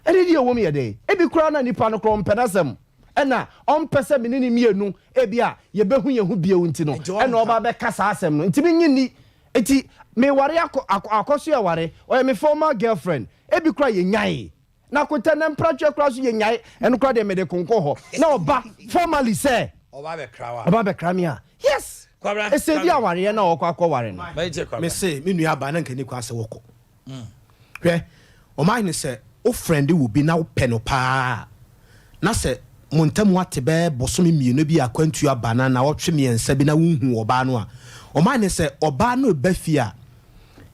Anidie a ɛwɔ mu yɛ dɛn? Ebi koraa na nipa no koraa ɔmpɛ n'asɛm, ɛna ɔmpɛ sɛ me ne no mmienu ebia yɛbɛhu yɛn ho bio nti no, Nti ɛna ɔnka. ɔba abɛka saa asɛm no. Nti mennye nni. Enti meware akɔ, akɔ, akɔso aware. Ɔyɛ me former girlfriend. Ebi koraa yɛnyaee. Na kotɛ na mpratwɛ koraa so yɛ nyae ɛno koraa deɛ mede konko hɔ na ɔba formally sɛ Ɔba bɛkra wo a. ɔba bɛkra me a yes Kwabena, ɛsɛ bi Kwabena. awareɛ na ɔkɔ akɔ ware no. Mɛgye Kwabena. Me se me nua baa na nka ni kwan sɛ wɔkɔ. Hwɛ ɔman hene sɛ wo frɛnde wɔ bi na wo pɛ no paa na sɛ mo ntamu ate bɛyɛ bosome mmienu bi akwantuo aba anaa naawɔtwe mmiɛnsa bi na wo nhu ɔbaa no a ɔman hene sɛ ɔbaa no reba fie a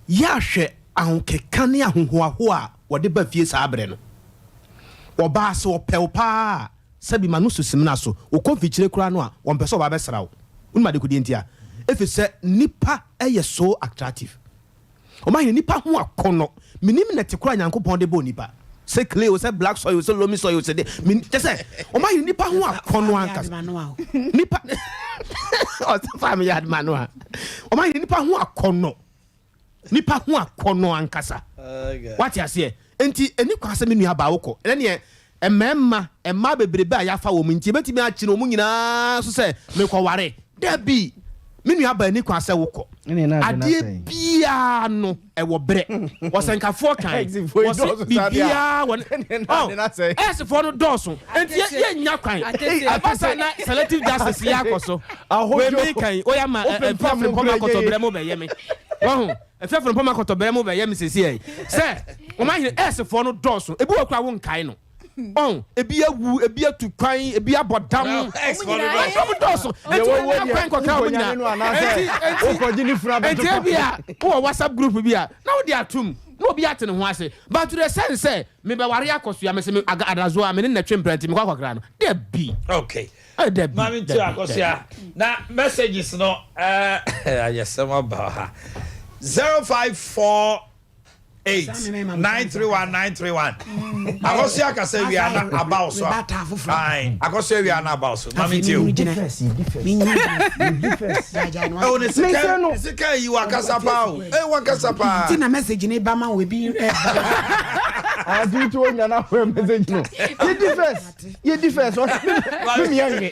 yɛ a hwɛ ahokeka ne ahohoahoa a wɔde ba fie saa berɛ no. Ɔbaa, sɛ ɔpɛ wo paa a, sɛbi ma no so simina so. Wokɔ mfikyire koraa no a, ɔmpɛ sɛ ɔba bɛsra wo. Wonim adekodeɛ nti a? Ɛfiri sɛ nnipa yɛ so attractive. Ɔma hene, nnipa ho akɔnnɔ. Menim nɛte koraa a Nyankopɔn de bɔɔ nnipa. Sɛ clay o, sɛ black soil o, sɛ loamy soil o, sɛ de min kyɛ sɛ wɔn ayɛ nipa ho akɔnɔ ankasa. Nipa ɔsɛ fa mi yɛ adema no a wɔn ayɛ nipa ho akɔnɔ nipa ho akɔnɔ ankasa. Wate aseɛ? Nti ɛni kwan sɛ me nua baa wokɔ ɛnɛ neɛ mmarima mmaa bebrebe a yɛafa wɔn nti ebetumi akyere wɔn nyinaa so sɛ mekɔware. Dabi, me nua baa ɛni kwan sɛ wokɔ. Adeɛ biara no. Ɛwɔ berɛ. Ɔsɛnkafoɔ kae, wɔse biribiara wɔ ne, oh, ɛsfoɔ no dɔɔso, enti yɛ, yɛnnya kwan. Ɛba saa na selective justice yɛ akɔ so. Wei me kan, oya ma ɛ, ɛ, mfia frimpɔm akɔtɔ berɛ mo bɛyɛ me. Wahu? Mfia frimpɔm akɔtɔ berɛ mo bɛyɛ me seesei yi. Sɛ, wɔn ahene, ɛsfoɔ no dɔɔso, ebi wɔ koraa wonkae no. Ɔn, ebi awu, ebi atu kwan, ebi abɔ dam. Wɔn dɔɔso. Enti wɔn nyinaa kwan kɔka wɔn nyinaa. Enti, enti, enti ebi a wowɔ WhatsApp group bi a na wode atum na obi ate ne ho ase. But to the sense sɛ mebɛware akɔsoa, mese me aga adazoa, me ne no twe mpena nti mekɔ akɔkra no. Dabi. Okay. Eh, dabi. Maame nti akɔsoa. Na messages no, eh, ayɛsɛm aba ha. 054 8 931 931 akɔso akasa wia na aba wo so a akɔso awia na aba wo so mame tie o ɛwo ne sika ne sika yi wakasa paa o eh wakasa paa ti na message ne ba ma wo ebi adi ti o nya na hwɛ message no ye di first ye di first mi mi anwe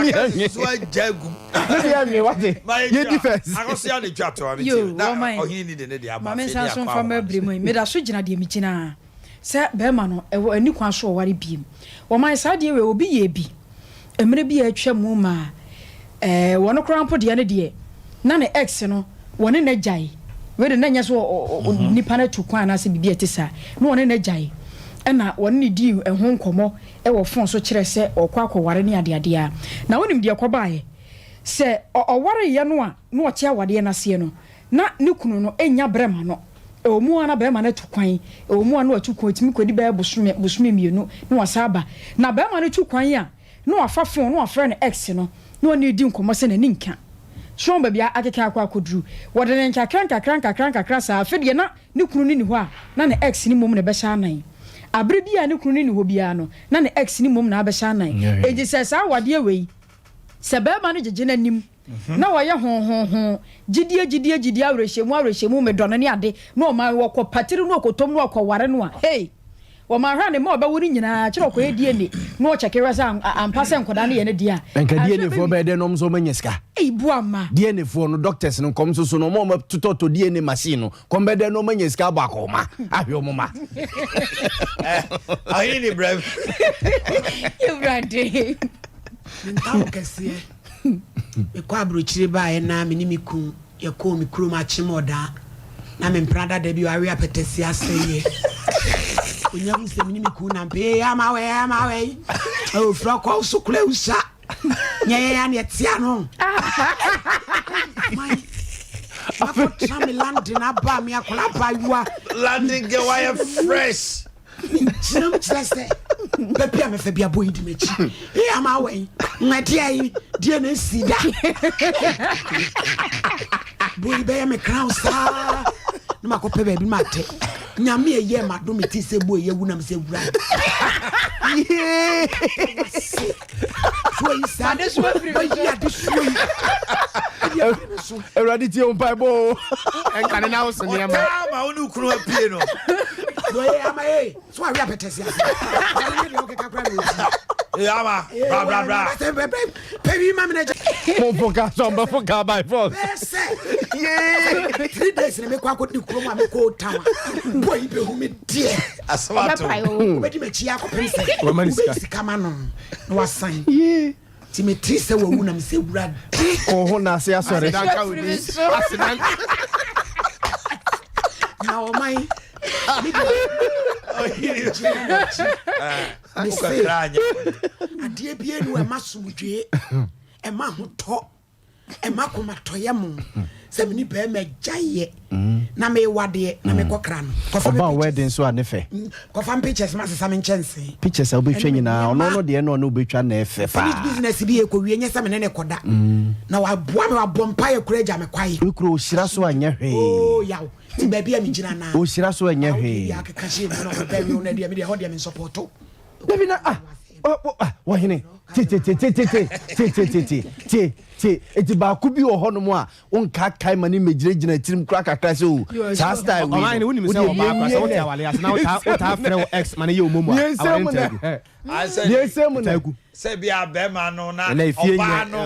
mi anwe so agya gu Ne deɛ nwe wate. Yɛ di first. Akosua ne twa to Yo, na wɔma yɛn. ɔhene ni de ne de aba Ma me afei nsa ne nso akɔ mfa ahoma no m'abiri so. mu yi. Meda so gyina deɛ megyina sɛ bɛrima no, ɛwɔ ani kwan so ɔware biem. Wɔma yɛn saa adeɛ wei, obi yɛɛ bi mmerɛ bi a atwa mu maa ɛɛ wɔn koraa mpo deɛ no deɛ, na ne ex no wɔne no agyae. Wei de na ɛnyɛ sɛ ɔ ɔ nipa no atu kwan anaasɛ biribi a ɛte saa. Na wɔne no agyae. Ɛna wɔne no dii ɛho nkɔmmɔ wɔ fon so kyerɛɛ sɛ ɔrekɔ akɔware ne adeade ara. Na wonim deɛ ɛkɔbaeɛ? Sɛ ɔwareeɛ no a na ɔte awadeɛ no aseɛ no, na ne kunu no nnya berɛ ma no. Ɛwɔ mu ara na barima no atu kwan, ɛwɔ mu ara na watu kwan, ɔtumi kɔdi bɛyɛ bosome, bosome mmienu na wasan aba. Na barima no tu kwan a, na wafa fon na wafrɛ ne ex no na ɔne no redi nkɔmmɔ sɛ n'ani nka. So woahu baabi a akeka akɔ akɔduru? Wɔde no nkakra nkakra nkakra nkakra saa, afei deɛ na ne kunu no nni hɔ a, na ne ex no mmom na ɛbɛhyɛ anan. Abere biara a ne kunu no nni hɔ biara no, na ne ex no mmom na abɛhyɛ anan. Enti sɛ saa awadeɛ wei, sɛ barima no gyegye n'anim na ɔyɛ hoohoohoo, gyidie gyidie gyidie, awerɛhyɛmu awerɛhyɛmu, medɔ no ne ade, na ɔma ɔkɔ patiri na ɔkɔtɔm na ɔkɔware no a, hey! Wɔma ahwɛ a ne mma a ɔbɛwo no nyinaa kyerɛ ɔkɔyɛ DNA na ɔkyɛke hwɛ sɛ ampa sɛ nkwadaa no yɛ ne dea a. Nka Anhwɛ DNA foɔ bɛwie. bɛyɛ dɛn na wɔn nso wɔanya sika? Ei boa mma. DNA foɔ no, doctors no, nkɔm soso no, wɔn a wɔtotɔtɔ DNA machine no, kɔm bɛyɛ dɛn na wɔanya sika abɔ akɔnma ahwɛ wɔn mma? Ɔhene ni brɛ. Ewurade. Mentawo kɛseɛ. Mekɔ aburokyire baeɛ na me ne me kun Yɛkɔɔ me kurom Akyem Ɔdaa na me mpena dada bi wawe apɛtɛsi asɛeɛ. Onya hu sɛ me ne me kun nam pɛ ee ama wɛ ama wɛ yi. Ofura kɔ so kura usa. Nyɛ yɛn ya ne ɛte ano. Man, makɔtra me London aba me akɔla abaayewa. London girl wayɛ fresh. Mengyina mu kyerɛ sɛ baabi a mɛfa bi abɔ yi di m'akyi. Ee ama awɔ yi, ŋmɛdeɛ yi, deɛ na esi da. Bɔ yi bɛyɛ me crown saa. Na makɔpɛ baabi ma atɛ. Nyame ɛyɛ ma do me ti sɛ bɔ yi awu na me sɛ wura. Soɔ yi saa. Bɔ yi adesoɔ yi. Ɛde afiri me so. Awurade tie wo mpaebɔ o. Ɛnka ne na wo so nneɛma. Ɔtaa ma wo ne kunu apue no. Boye ama ee so awe apɛtɛsi ase. Ɛnyɛ deɛ ɔkeka kora na ɔti. Ee ama bra bra bra. Pɛ wi ma mi na gya. Mo fo ka so mbɛfo ka by force. Bɛɛ sɛ. Yee. 3 days na mekɔ akɔ di kurom a mekɔ town a. Boy yi bɛhu me deɛ. Asɛm ato. Wobɛdi m'akyi akɔpem sɛ. Wobɛyi sika ma no na wasan. Yee. Nti metee sɛ wawu na mesɛ Awurade. Wo ho na ase asɔre. Na ɔman me deɛ gyina n'akyi. Mese adeɛ bie nu ɛma somdwee, ɛma ahotɔ, ɛma akomatɔyɛ mo. Sɛ me ne bɛrima gyaeɛ na mewadeɛ na mekɔkra no. Kɔfa me Ɔba pictures. wedding so a ne fɛ. Kɔfa me pictures ma sesa me nkyɛnsee. Pictures a wobɛtwa Ɛne me nyinaa ɔno nneɛma. no deɛ na ɔne wobɛtwa na ɛfɛ Finish paa. business bi yɛkɔwie nyɛ sɛ me ne ne kɔda. Na waboa me wabɔ mpaeɛ kora agya me kwae. Wo kuro ɔhyira so a nyɛ hwee. Oh yaw. Ti baabi a megyina naa. Ɔhyira so a nyɛ Awo deɛ hwee. bi akeka hyɛ mu na ɔbɛpɛ wi na deɛ me deɛ ɛhɔ deɛ me nsɔpɔto. Dabi na ah ah wɔhene tie tie tie tie tie tie tie tie tie tie tie eti baako bi wɔ hɔnom a wonkaakae ma ne mmɛgyinagyina tirim koraa kakra sɛ o saa style wei Ɔman no wonim sɛ ɔbaa koraa sɛ wote awale ase na wotaa wotaa frɛ wo ex ma no yɛ wo momo a awale no taa gu. Yɛnsɛ mu nɛ. Sɛ bi a bɛrima no na Ɛnɛ efie ɔbaa nyɛ no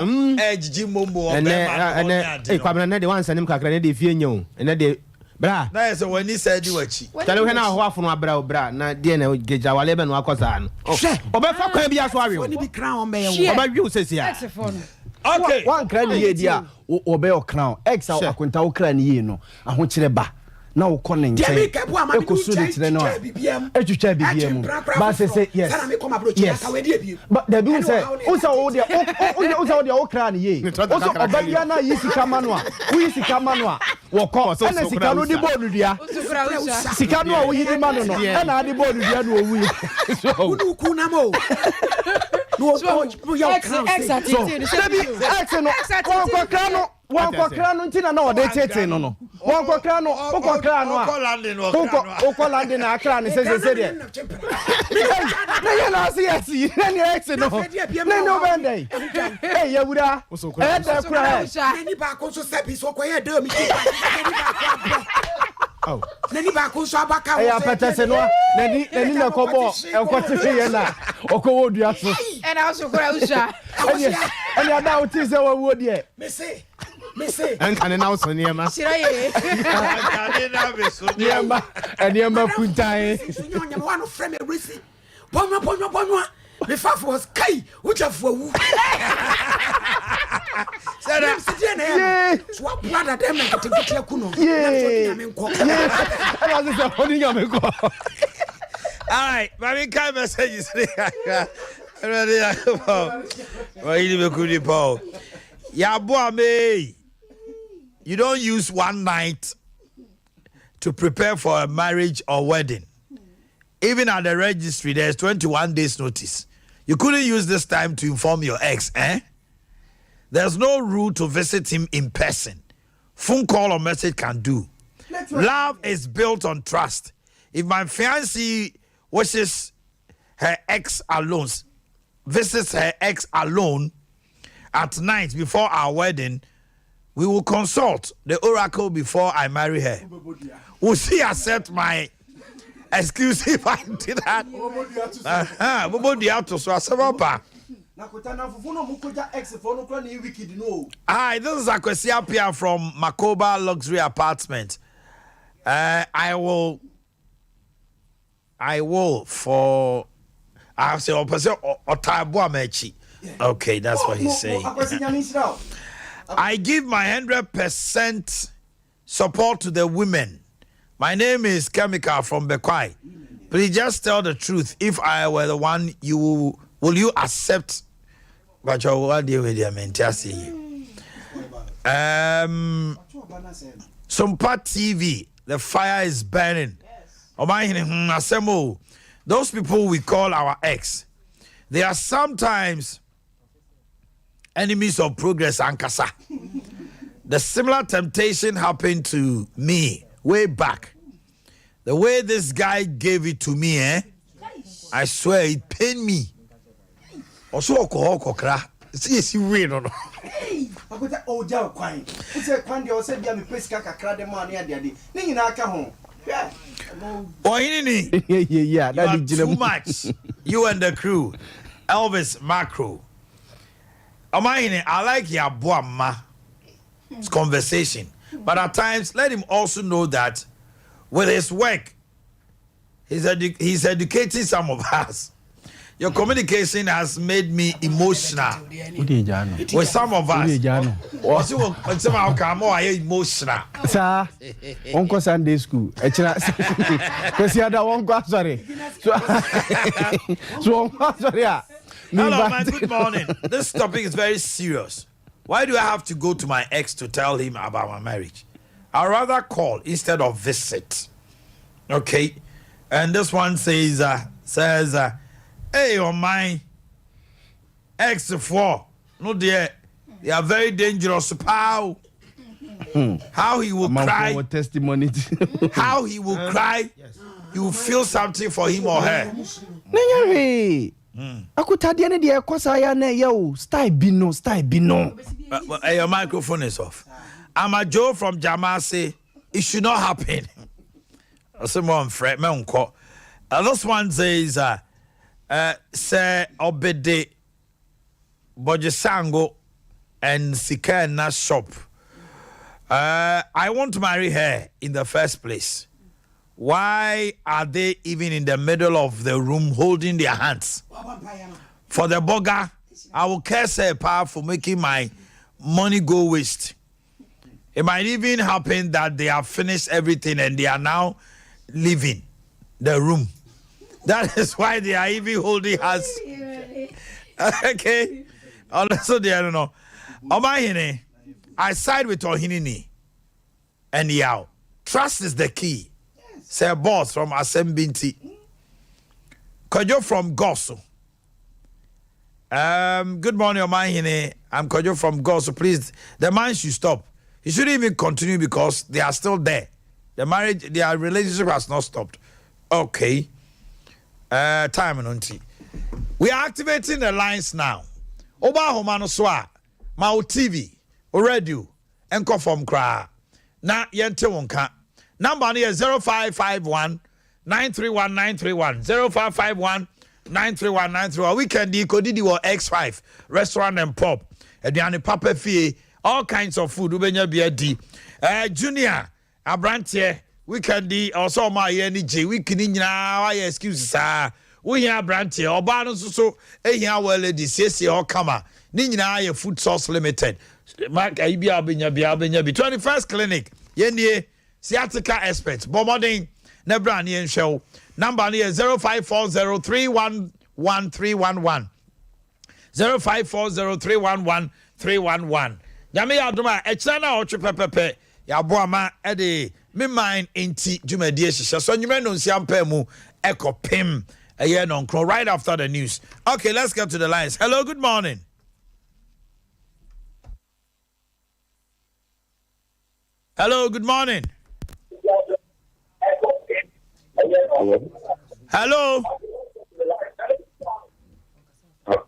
ɛgyigyi momo ɛnɛ ɔbɛrima no ɛnɛ ɔne ade ee no. Kwabena ɛnɛ deɛ wansɛne mu kakra ɛnɛ deɛ efie nyɛ o ɛnɛ deɛ bra. Na yɛ sɛ w'ani sɛ di w'akyi. Kyale wohwɛ na ahɔ afono abra o bra na deɛ na gyagya awale bɛ no akɔ saa no. Hwɛ. Ɔbɛfa kwan bi aso awe Fo o. ne bi kra wɔn bɛyɛ wo. Ɔbɛwe wo sɛsi a. Ex fo no. Okay. Wankra ne yie di a wɔbɛyɛ ɔkra o. Ex a akonta wokra ne yie no ahokyerɛ ba na wokɔ ne nkyɛn ɛkɔsu de kyerɛ no a ɛtwitwa biribiara mu ba sɛ sɛ yes yes ba dabi wo sɛ wo sɛ wo deɛ wo sɛ wo deɛ wokra ne yie wo sɛ ɔba bia na yi sika ma no a woyi sika ma no a wɔkɔ ɛna sika no de bɔɔ no dua sika no a woyi de ma no no ɛna ade bɔɔ no dua na ɔwui so so dabi ex no wɔnkɔkra no wɔnkɔkra no nti na na ɔde tete no no wɔnkɔkra no wokɔkra no a wokɔ wokɔ london na akra no sɛ sɛ deɛ na yɛ na ase yɛ si na ne ex no ne ne wobɛn dɛn ɛyɛ wura ɛyɛ dɛ kora ɛ n'ani baako nso sɛ bi so ɔkɔyɛ dɛ mi ti n'ani baako abɔ n'ani baako nso aba ka ɛyɛ apɛtɛsɛ no a n'ani n'ani na ɛkɔbɔ ɛkɔtete yɛ na ɔkɔwɔ dua so ɛna ɔso kora wusua ɛne ɛne ada a wote sɛ wawuo deɛ mese mese Ɛnka ne na so nneɛma. hyerɛ ye Ɛnkane na me so nneɛma nneɛma kuntan nso nyɛ ɔnyɛma wa no frɛ me awurasi bɔnwa bɔnwa bɔnwa mefafo wɔ kai wogyafo awu Sɛda. Nam sɛ deɛ na ɛyɛ no so waboa dada ma nketenkete aku no nam sɛ ɔde nyame nkɔ ɛna ase sɛ ɔde nyame kɔ All right, mami kai messages ni kakra. Ɛwurade Nyankopɔn. Wɔyi ni bɛku nipa o. Yaboa me. You don't use one night to prepare for a marriage or wedding. Even at the registry, there's 21 days notice. You couldn't use this time to inform your ex, eh? There's no rule to visit him in person. Phone call or message can do. Love is built on trust. If my fiancé wishes her ex alone, visits her ex alone at night before our wedding, we will consult the oracle before I marry her. Will she accept my excuse if I did that? Uh-huh. Bobo di out so asɛm aba. Hi, this is Akwesi Apia from Makoba Luxury Apartment. I will for I say ɔpɛ ɔtaa m'akyi. Okay, that's what he's saying. I give my 100% support to the women. My name is Chemical from Bekwai. Please just tell the truth. If I were the one, you will you accept? But you will deal with them Sompa TV, the fire is burning. Ɔman Those people we call our ex, they are sometimes enemies of progress ankasa. The similar temptation happened to me way back. The way this guy gave it to me, eh? I swear it pained me. Also, ɔkɔ hɔ kɔkra. See, esi wei no no. Akota ɔgya kwan wosɛ kwan deɛ ɔsɛ bia mepɛ sika kakra de ma ne adeade ne nyinaa ka ho. Ɔhene ni. Yeah, You are too much. You and the crew. Elvis Macro. Ɔmahene, I like your boama conversation. But at times, let him also know that with his work, he's educating some of us. Your communication has made me emotional. With some of us. Ɔsi wɔ nsɛm a ɔka ama wayɛ emotional. Saa wɔnkɔ Sunday school ɛkyina kwasi ada wɔnkɔ asɔre so wɔnkɔ asɔre a. Hello, man. Good morning. This topic is very serious. Why do I have to go to my ex to tell him about my marriage? I'd rather call instead of visit. Okay. And this one says, hey, on my ex four, no dear, they are very dangerous. Pow. How he will cry, Amanfoɔ testimony. How he will cry, you will feel something for him or her. Na nyɛ hwee, akotadeɛ no deɛ, ɛkɔ saa yɛ na ɛyɛ o, style bi no, style bi no. Your microphone is off. I'm a Joe from Jamasi. It should not happen. Someone fret me unko. This one says, "Sir Obede Bojesango and Sikana shop. I want to marry her in the first place. Why are they even in the middle of the room holding their hands? For the burger, I will curse her power for making my money go waste. It might even happen that they have finished everything and they are now leaving the room. That is why they are even holding hands." Okay. Also, I don't know. Omanhene, I side with Ohinini and Yao. Trust is the key. Say boss from Asembinti. Kojo from Goso. Good morning, Omanhene. I'm Kojo from Goso. Please, the man should stop. He shouldn't even continue because they are still there. The marriage, their relationship has not stopped. Okay. Time and We are activating the lines now. Oba ahoma no so a, ma wo TV, o radio, nkɔ fam koraa. Na yɛnte wo nka. Number no yɛ 0551 931 931, 0551 931 931. Weekend yi kɔdidi wɔ X5 Restaurant and Pub. Aduane papa fie, all kinds of food wobɛnya bi adi. Junior aberanteɛ, weekend yi ɔsɛ ɔmo a yɛ ani gye. Week ni nyinaa wayɛ excuse saa. Wohia aberanteɛ, ɔbaa no nso so ehia wɔ lady siesie hɔ kama. Ne nyinaa yɛ Food Source Limited. Mark ayi bi a wobɛnya bi a wobɛnya bi. 21st Clinic, yɛnie sciatica expert. Bɔ mmɔden na bra ne yɛnhwɛ wo. Number no yɛ 0540 311 311, 0540 311 311. Nyame yɛ adom a, ɛkyerɛ no a ɔtwe pɛpɛpɛ, yɛaboa ma ɛde me man nti dwumadie hyehyɛ so anwummerɛ no nsia mpaa mu ɛkɔ pem ɛyɛ nɔnkorɔ, right after the news. Okay, let's get to the lines. Hello, good morning. Hello, good morning. Hello.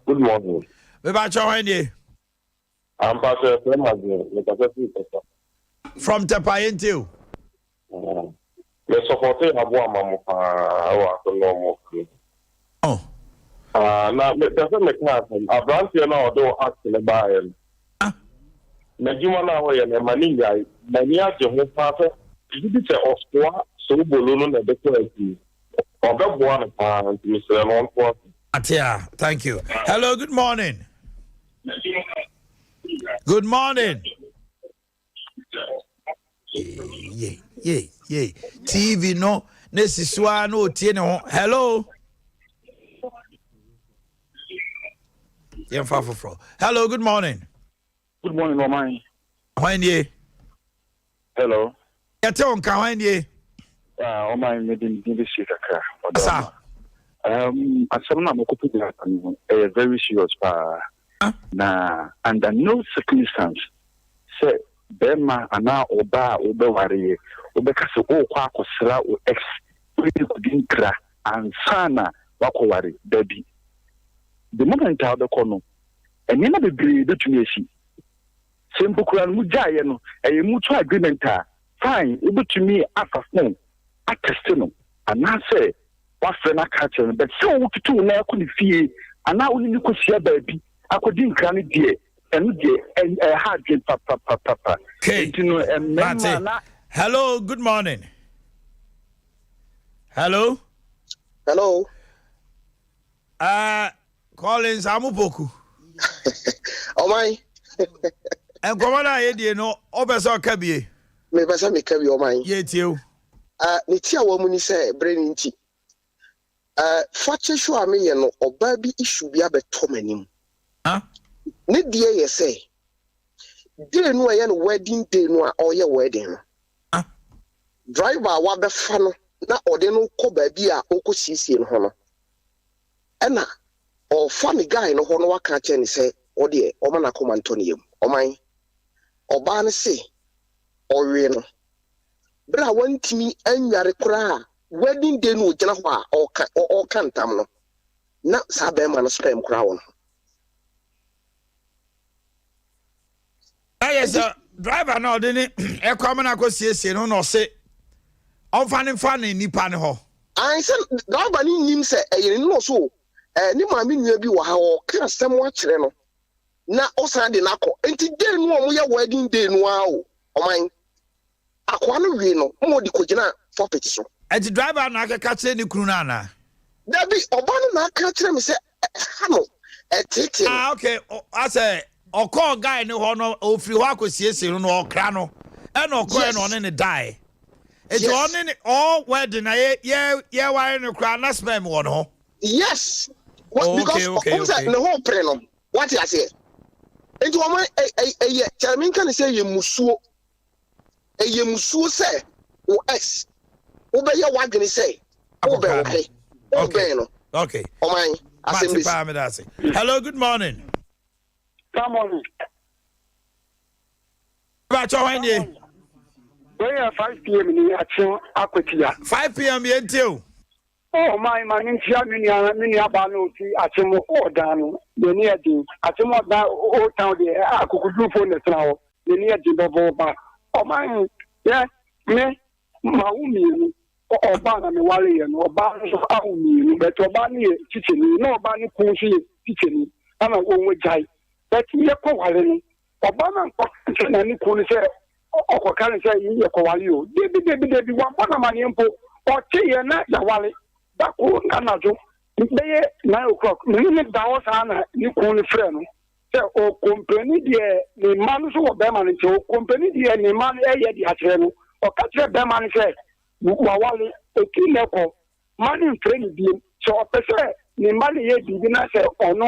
Good morning. Mebakyɛ, hɔ nie? I'm Pastor Clement. From Tepa, yɛntie o. Me support aboa ma mo paa wɔ asɛm na ɔmo ka. Oh. Na mepɛ sɛ meka asɛm. Aberanteɛ no a ɔde wo act no baeɛ no, n'adwuma no a wɔyɛ no, ɛma ne nyae. M'ani agye ho paa sɛ gye di sɛ ɔsoa sobolo no na ɛde kɔ akyi. Ɔbɛboa no paa, nti mesrɛ no ɔntoa so. Atia, thank you. Hello, good morning. Good morning. Yeah. TV no, ne sisua no tie ne ho. Hello. Yɛmfa foforɔ. Hello, good morning. Good morning, Oman. Hwan nie? Hello. Yɛte wo nka, hwan nie? Oman, me din din bɛsie kakra. Sa. Asɛm no a mokɔpɛ gyina no ɛyɛ very serious paa. Na under no circumstance sɛ bɛrima anaa ɔbaa a wobɛwareɛ wobɛka sɛ wokɔ akɔsra wo ex, wone kɔdi nkra ansa na wakɔware. Dabi. The moment a wobɛkɔ no, nneɛma bebree bɛtumi asi. Sɛ mpo kura no mugyaeɛ no, ɛyɛ mutual agreement a, fine, wobɛtumi afa phone atest no anaasɛ wafrɛ no aka akyerɛ no, but sɛ wotutu wo nan akɔ ne fie anaa wo ne ne kɔhyia baabi akɔdi nkra no deɛ, ɛno deɛ ɛha adwen papapapapa. Okay. Nti no mmarima Mate. na Hello, good morning. Hello. Hello. Collins Amupoku. Ɔman. Nkɔmɔ no a yɛdie no, wopɛ sɛ ɔka bie? Mepɛ sɛ meka bi, ɔman. Yɛtie o. Ne ti a wɔ mu ni sɛ bere ne nti. Fakyɛ show a meyɛ no, ɔbaa bi issue bi abɛtɔ m'anim. Ah? Ne deɛ yɛ sɛ Day no a ɛyɛ no wedding day no a ɔreyɛ wedding no, driver a wabɛfa no na ɔde no kɔ baabi a ɔrekɔsiesie ne ho no, ɛna ɔrefa ne guy no hɔ na waka akyerɛ no sɛ ɔdeɛ ɔma n'akoma ntɔ ne yam. Ɔman, ɔbaa no se ɔwee no. Berɛ a wantumi annware koraa a wedding day no ɔgyina hɔ a ɔreka ɔreka ntam no, na saa bɛrima no sperm koraa wɔ ne ho. Ɛyɛ sɛ driver na ɔde ne ɛkɔ ama no akɔ siesie no na ɔse ɔmfa ne mfa ne nipa no hɔ. Ae sɛ driver no nnim sɛ ɛyɛ ne no so ɛɛ ne maame nua bi wɔ ha ɔka asɛm akyerɛ no na ɔsan de no akɔ nti day no a wɔyɛ wedding day no ara o ɔman Akoa no wee no ma ɔde kɔgyinaa pulpit so. Ɛnti driver no na akɛka kyerɛ ne kunu no anaa? Dabi, ɔbaa no na aka akyerɛ me sɛ ɛha no, ɛteetee no. Ah ok, asɛ ɔkɔɔ guy no hɔ no ɔfiri hɔ akɔsiesie no na ɔkra no ɛna ɔkɔɛ na ɔne no daeɛ. Nti ɔne ne ɔɔ wedding na yɛ yɛ yɛware no koraa na sperm wɔ ne ho. Yes, because wohu sɛ ne ho pere no, wate aseɛ. Nti wɔn ɛyɛ kyerɛ menka ne sɛ ɛyɛ musuo. Ɛyɛ musuo sɛ wo ex wobɛyɛ w'adwene sɛ wobɛn wo he, wobɛn no. Okay. Ɔman, asɛm bɛsi. Mate meda ase. Hello, good morning. Good morning. Bàtchɔ hwan nie? Wei yɛ 5 pm ni akye akwatia. 5 pm yɛn tie o. Oh my ma me nkyia me nua me nua baa no ofi akyem ɔdan no n'ani yɛ den akyem ɔdan old town deɛ akokodurufo na ɛtena hɔ n'ani yɛ den bɔbɔɔba ɔman yɛ me ma wo mmienu ɔbaa na me ware yɛ no ɔbaa no nso awo mmienu bɛtɛ ɔbaa no yɛ tikyani na ɔbaa no kun nso yɛ tikyani ɛna wɔn gyae bɛtɛ yɛ kɔ ware no Ɔbaa no ankɔka ankyerɛ na ne kunu no sɛ ɔkɔka no sɛ yɛkɔware o. Dabi, dabi, dabi, wammɔ no amanneɛ mpo. Ɔteeɛ na yɛaware. Da koro anadwo bɛyɛ 9 o'clock, me ne no da hɔ saa na ne kunu no frɛ no sɛ ɔkɔmpleni deɛ ne mma no nso wɔ bɛrima no nkyɛn, ɔkɔmpleni deɛ ne mma no ɛyɛ de akyerɛ no. Ɔka kyerɛ bɛrima no sɛ waware, ɛfiri nnɛ kɔ Mma no mfrɛ no bio. Sɛ ɔpɛ sɛ ne mma no yɛ biribi na sɛ ɔno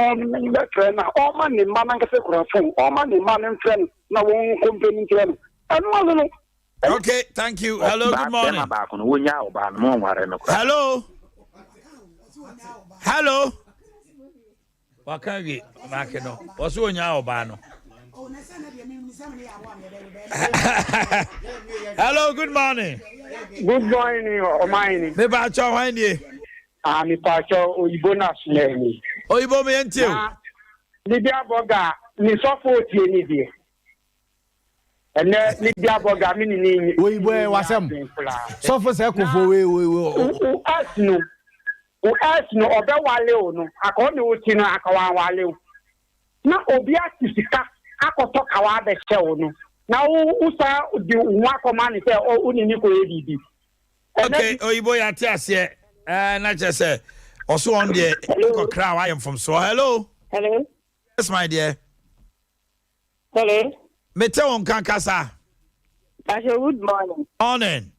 bɛfrɛ no a, ɔmma ne mma no ankasa kura fon. Ɔmma ne mma no mfrɛ no na wɔnkɔmpleni nkyerɛ no. Ɛno ano no. Okay, thank you. Hello, good morning. Bɛrima baako no, wonyaa ɔbaa no, mo nware no koraa. Hello. Hello. Waka awie maake no ɔsɛ onyaa ɔbaa no. Hello, good morning. Good morning, ɔman ni. Me pa kyɛw hwan nie? Ah, me pa kyɛw oyibo na sumɛ ni. Oyibo me yɛn tie o. Libya bɔga ne sɔfo otie ni deɛ. Ɛnɛ Libya bɔga me ne ne. Oyibo ɛ wasɛm. Sɔfo sɛ kofo we we we. O S no. Wo ex no ɔbɛwale wo no anka ɔne wo te no anka wanwale wo na obi ate sika akɔtɔ kawa abɛhyɛ wo no na wo wo san de wo ho akɔma no sɛ wo ne ne kɔyɛ biribi. Okay oyibo yɛate aseɛ ɛɛ na kyerɛ sɛ ɔso wɔn deɛ kɔkra a wayɛ mfomsoɔ hello. Hello. Yes my dear. Hello. Mete wo nka kasa. Pastor, good morning. Morning.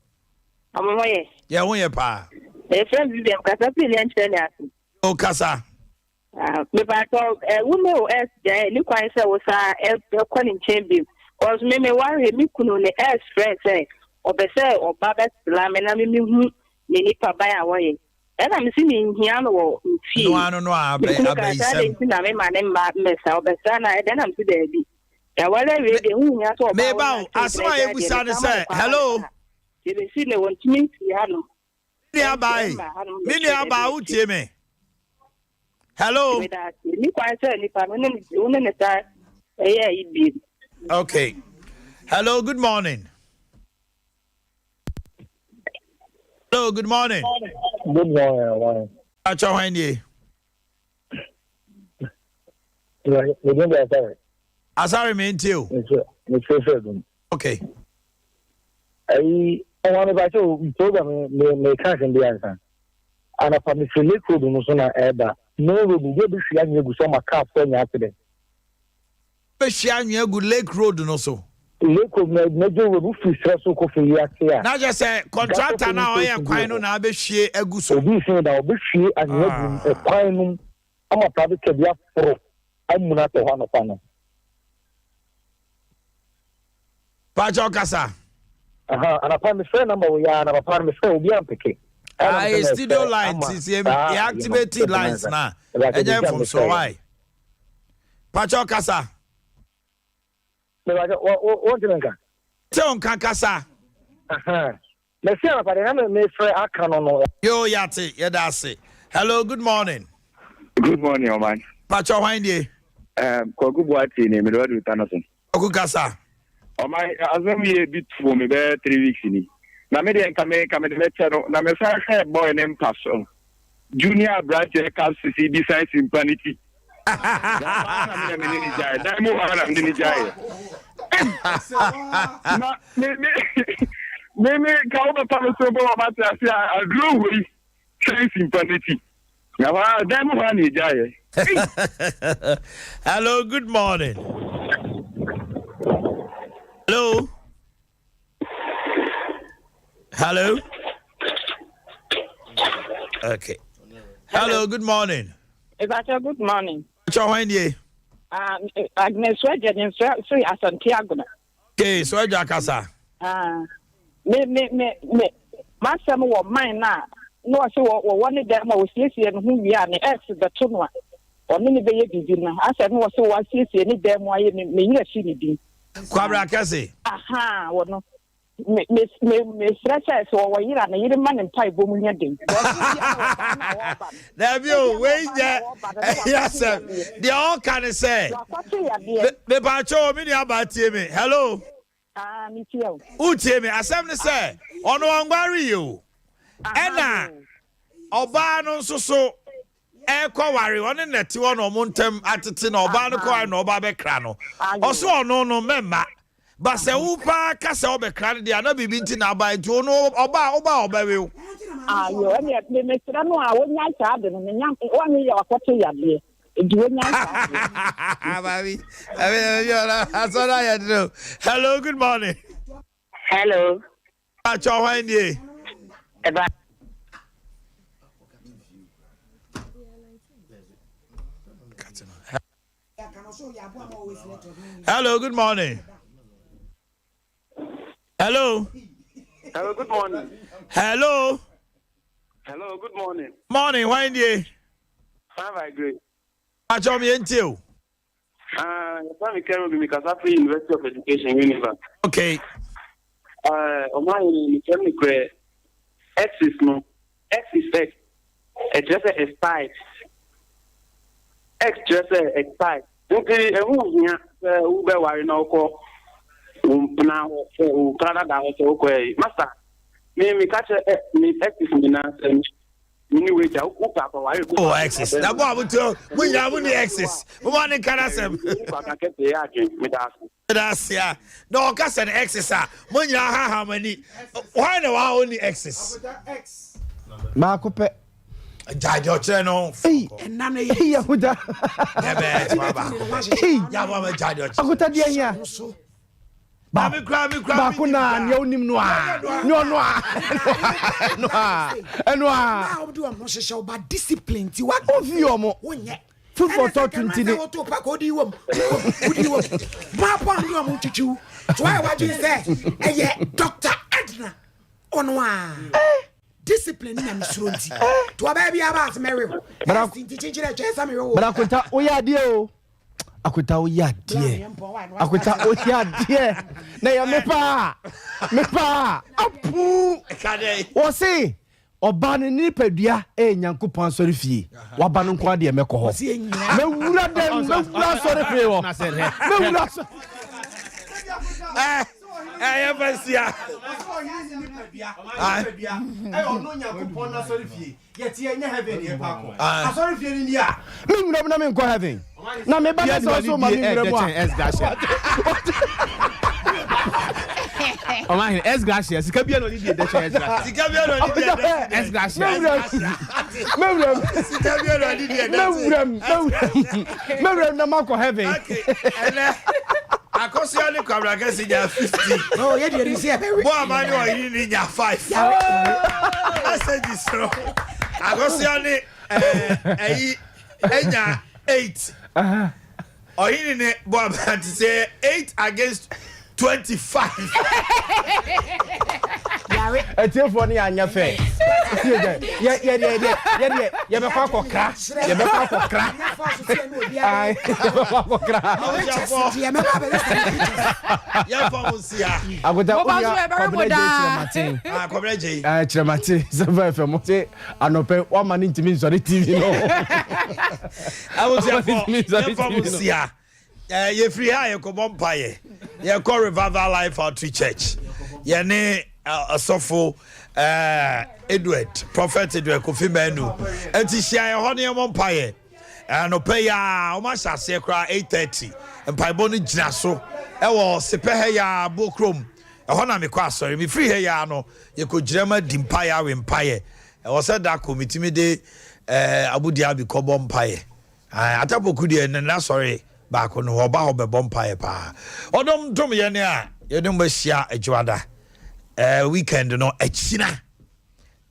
Ɔmo ho yɛ. Yɛ ho yɛ paa. Efrɛ mi Vivian kasa firi ne nkyerɛ ne ase. O kasa. Ah, mepatɔ ɛ wo ne o ɛs gya ne kwan sɛ wo saa ɛkɔ ne nkyɛn bi. Cause me me ware me kunu ne ɛs frɛ sɛ ɔpɛ sɛ ɔba bɛsra me na me me hu ne nipa ban a wɔyɛ. Ɛna me se menhia no wɔ me fie. No ano no a Me kunu kaa sɛ adɛn nti na mema ne mma mmɛsra ɔbɛsra no a ɛdɛn na me se daabi. Yɛaware awie deɛ ho nhia sɛ ɔbaa Meba o, asɛm a yɛbusa ne sɛ, hello. Yɛbɛsi ne wɔntumi mfiri ha nom. Me nua baa yi, me nua baa wotie me? Hello. Meda ase. Ni kwan sɛ nipa no wo ne ne saa ɛyɛ ayi biem. Okay. Hello, good morning. Hello, good morning. Good morning, morning. Acha hwan nie? Medin de Asare. Asare me ntie o. Mesɛ fɛ dum. Okay. Ayi, ɔwɔ no bakyɛ o, program me me ka asɛm bi ansa. Anapa me firi Lake Road no so na ɛɛba. Main road, obi abɛhwie anwea gu so ama car fo anya accident. Bɛhwie anwea gu Lake Road no so. Lake Road no, Major Road, wofiri serɛ so kɔ Feyi ase a. Na kyerɛ sɛ kɔntrata no a ɔyɛ kwan no na abɛhwie agu so. Obi sen da, ɔbɛhwie anwea gu kwan no mu ama private car bi aforo amuna atɔ hɔ anɔpa no. Pakyɛw kasa. Aha, anapa mefrɛ number wo yaa na papa no mefrɛ obi ampeke. Aye, studio line ti si yɛ activate lines na ɛnyɛ mfomsoɔ why? Pakyɛw kasa. Mepakyɛw, wo wo wo ntumi nka. Te wo nka kasa. Aha. Mesi anapa deɛ na me mefrɛ aka no no. Yoo yate, yɛda ase. Hello, good morning. Good morning, ɔman. Pakyɛw hwan nie? Um, Kwaku Boakye ni, mede wadu ta no so. Kwaku kasa. Ɔman, asɛm yi ebi too me bɛyɛ three weeks ni. Na me deɛ nka me nka mede bɛkyɛ no, na mesan hwɛɛ boy ne mpa so. Junior aberanteɛ ka sisi bi san si mpa ne ti. Na hɔ ara na me na me ne ne gyaeɛ. Dan mu hɔ ara na me ne ne gyaeɛ. Na me me me me ka wo bɛpa me so bɔ wɔ mate ase a aduro wei san si mpa ne ti. Na hɔ ara dan mu hɔ ara na yɛgyaeɛ. Hello, good morning. Hello. Hello. Okay. Hello, good morning. Ebacho, good morning. Ebacho, when ye? Agnes Swedge, sorry, Asante Agona. Okay, Swedge Akasa. Ah, me, me, me, me, masɛm wɔ man na na ɔsɛ wɔwɔ ne dan mu a wɔsiesie ne ho wie a ne ex bɛto no a ɔne ne bɛyɛ biribi no asɛ no wɔsɛ wɔasiesie ne dan mu ayɛ ne me yerɛ fi ne din Kwabra kɛse. Ahaa wɔ no. Me me me mesrɛ sɛ sɛ ɔwɔ yere a ne yere ma ne mpaebɔ mu nyɛ den. Dabi o wei nyɛ ɛyɛ asɛm deɛ ɔka ne sɛ mepaakyɛ o me nua baa tie me hello. Ah, me tie o. Wotie me asɛm ne sɛ ɔno ɔnware yi o ɛna ɔbaa no nso so ɛkɔ ware ɔne na ɛte hɔ na ɔmo ntɛm atete na ɔbaa no kɔ ware na ɔbaa bɛkra no ɔso ɔno no mɛmma ba sɛ wo paa ka sɛ ɔbɛkra no deɛ ana biribi nti na aba nti ɔno ɔbaa ɔbaa ɔbɛwew. Ayo ɛne me mesrɛ no a wonyae saa ade no menya wɔne yɛ wakɔte yadeɛ nti wonyae saa ade no. Maami ɛmi ɛmi ɔna asɔre ayɛ duro hello good morning. Hello. Pacho hwan nie? Ɛba. Hello, good morning. Hello. Hello, good morning. Hello. Hello, good morning. Morning, hwan nie? Fine by grace. Pacho mi entie o. Ah, yɛfrɛ me Kerubim, mekasa firi University of Education, Winneba. Okay. Uh, ɔman yi mekyerɛ me korɛ X no, X is X, ɛkyerɛ sɛ expired. X kyerɛ sɛ expired. Nti ɛho hia sɛ wobɛware na wokɔ wo mpena hɔ sɛ wo mpena dada hɔ sɛ wokɔ ɛyi. Master, me meka kyerɛ eh, me X nyinaa sɛ mene wagya wopɛ akɔware kɔ oh exes na mo a mo to mo nyinaa mo ni exes mo ma ne nka n'asɛm meda ase a na ɔka sɛ no exes a mo nyinaa haha mo ani hwan na waa ɔni exes baako pɛ gyae deɛ ɔkyerɛ no ɛna no yɛ akuta ɛbɛɛ tuma baako pɛ yabɔ ama gyae deɛ ɔkyerɛ akuta deɛ hia baako na nea onim no a ne ɔno a ɛno a ɛno a. na ɔde ɔmo hyehyɛ ɔba discipline ti wa. ofi ɔmo wonyɛ. food for thought nti ne. ɛna sɛ woto pa ka odi wɔm wodi wɔm baako a ɔde ɔmo twitwiw to ayɛ wadwin sɛ ɛyɛ Dr. Edna ɔno a. Discipline na mesuro nti to ɔbaa bi aba ase mɛwe wo ɛsi nti kyinkyin ɛtwɛn sɛ mewe wo. Bra Akonta woyɛ adeɛ o. Akonta woyɛ adeɛ. Akonta woyɛ adeɛ. Na yɛ me paa. Me paa. Apu. Wɔse ɔbaa no ne nipadua ɛyɛ Nyankopɔn asɔre fie. Waba no nko adeɛ mɛkɔ hɔ. Mɛwura dɛm mɛwura asɔre fie hɔ. Mɛwura asɔre. Ɛyɛ fɛ sia. Me nwura mu na menkɔ heaven. Na meba na sɛ ɔso ma me nwura mu a. Ɔmo ahene S gracia sika bia na ɔde di ɛdɛ kyɛn S gracia. Sika bia na ɔde di ɛdɛ kyɛn S gracia. Mewura mu. Sika bia na ɔde di ɛdɛ kyɛn. Mewura mu. Mewura mu na makɔ heaven. Okay, ɛnɛ Akosua ne Kwabena Kɛse nya 50. Oh, yɛ deɛ sɛ yɛbɛwe. Bo ama ne ɔyere ne nya 5. Messages no. Akosua ne ɛyi enya 8. Ɔyere ne bo ama te sɛ 8 against. 25. Yare. Atiefoɔ no yɛ anyɛ fɛ. Yɛ yɛ yɛ yɛ yɛ deɛ yɛbɛkɔ akɔkra yɛbɛkɔ akɔkra ayi yɛbɛkɔ akɔkra. Yɛfa mo nsia. Akota Mo ba onua so yɛbɛwe mo Kwabena Gyei daa. Kyerɛmaten. Ah, Kwabena Gyei. Ɛɛ Kyerɛmaten sɛfɛ fɛ mo se anɔpɛ wama ne ntumi nsɔre TV no. Abusuafo yɛfa mo nsia. Eh, yɛfiri ha yɛkɔbɔ mpaeɛ. Yɛkɔ Revival Life Outreach Church. Yɛne ɔsɔfo eh, Edward, Prophet Edward Kofi Manu. Enti hyia yɛ hɔ ne yɛmmɔ mpaeɛ. Anɔpa yi a wɔn ahyɛ aseɛ koraa 8:30. Mpaebɔ no gyina so ɛwɔ sepɛ ha yi a Bokurom. Ɛhɔ na mekɔ asɔre. Mefiri ha yi a no yɛkɔgyina mu adi mpaeɛ awe mpaeɛ. Ɛwɔ sɛ da ko metumi de eh, Abu Dhabi kɔbɔ mpaeɛ. Ae, Atapoku deɛ ne n'asɔre baako no ɔba hɔ bɛbɔ mpaeɛ paa. Ɔdom dom yɛn a yɛne mo ahyia Adwoada eh, weekend no akyina.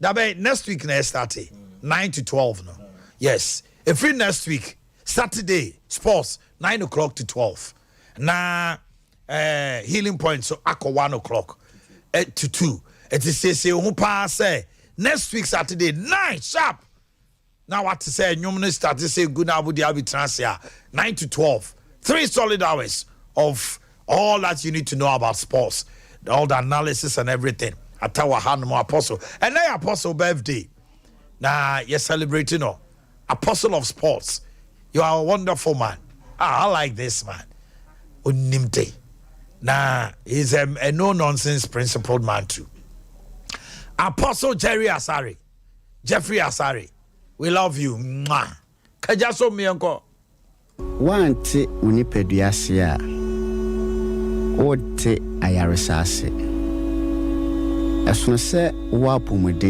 Dabɛn next week na ɛstarte 9 to 12 no. Yes, ɛfiri next week Saturday sports 9 o'clock to 12 na eh, healing point so akɔ 1 o'clock eh, to 2. Ɛti siesie ho paa sɛ next week Saturday 9 sharp na wate sɛ nnwom no starte sɛ gu na abodi abɛtena ase a 9 to 12 three solid hours of all that you need to know about sports all the analysis and everything atawa ha nom apostle ɛnɛ yɛ apostle birthday na yɛ celebrate no apostle of sports you are a wonderful man ah, I like this man onim de na he's a, a no nonsense principled man too apostle Jerry Asare Jeffrey Asare we love you mwah kagya so mmiɛnkɔ. Woante wo nipadua ase a, worente ayaresa ase. Ɛsono sɛ wowɔ apɔmuden.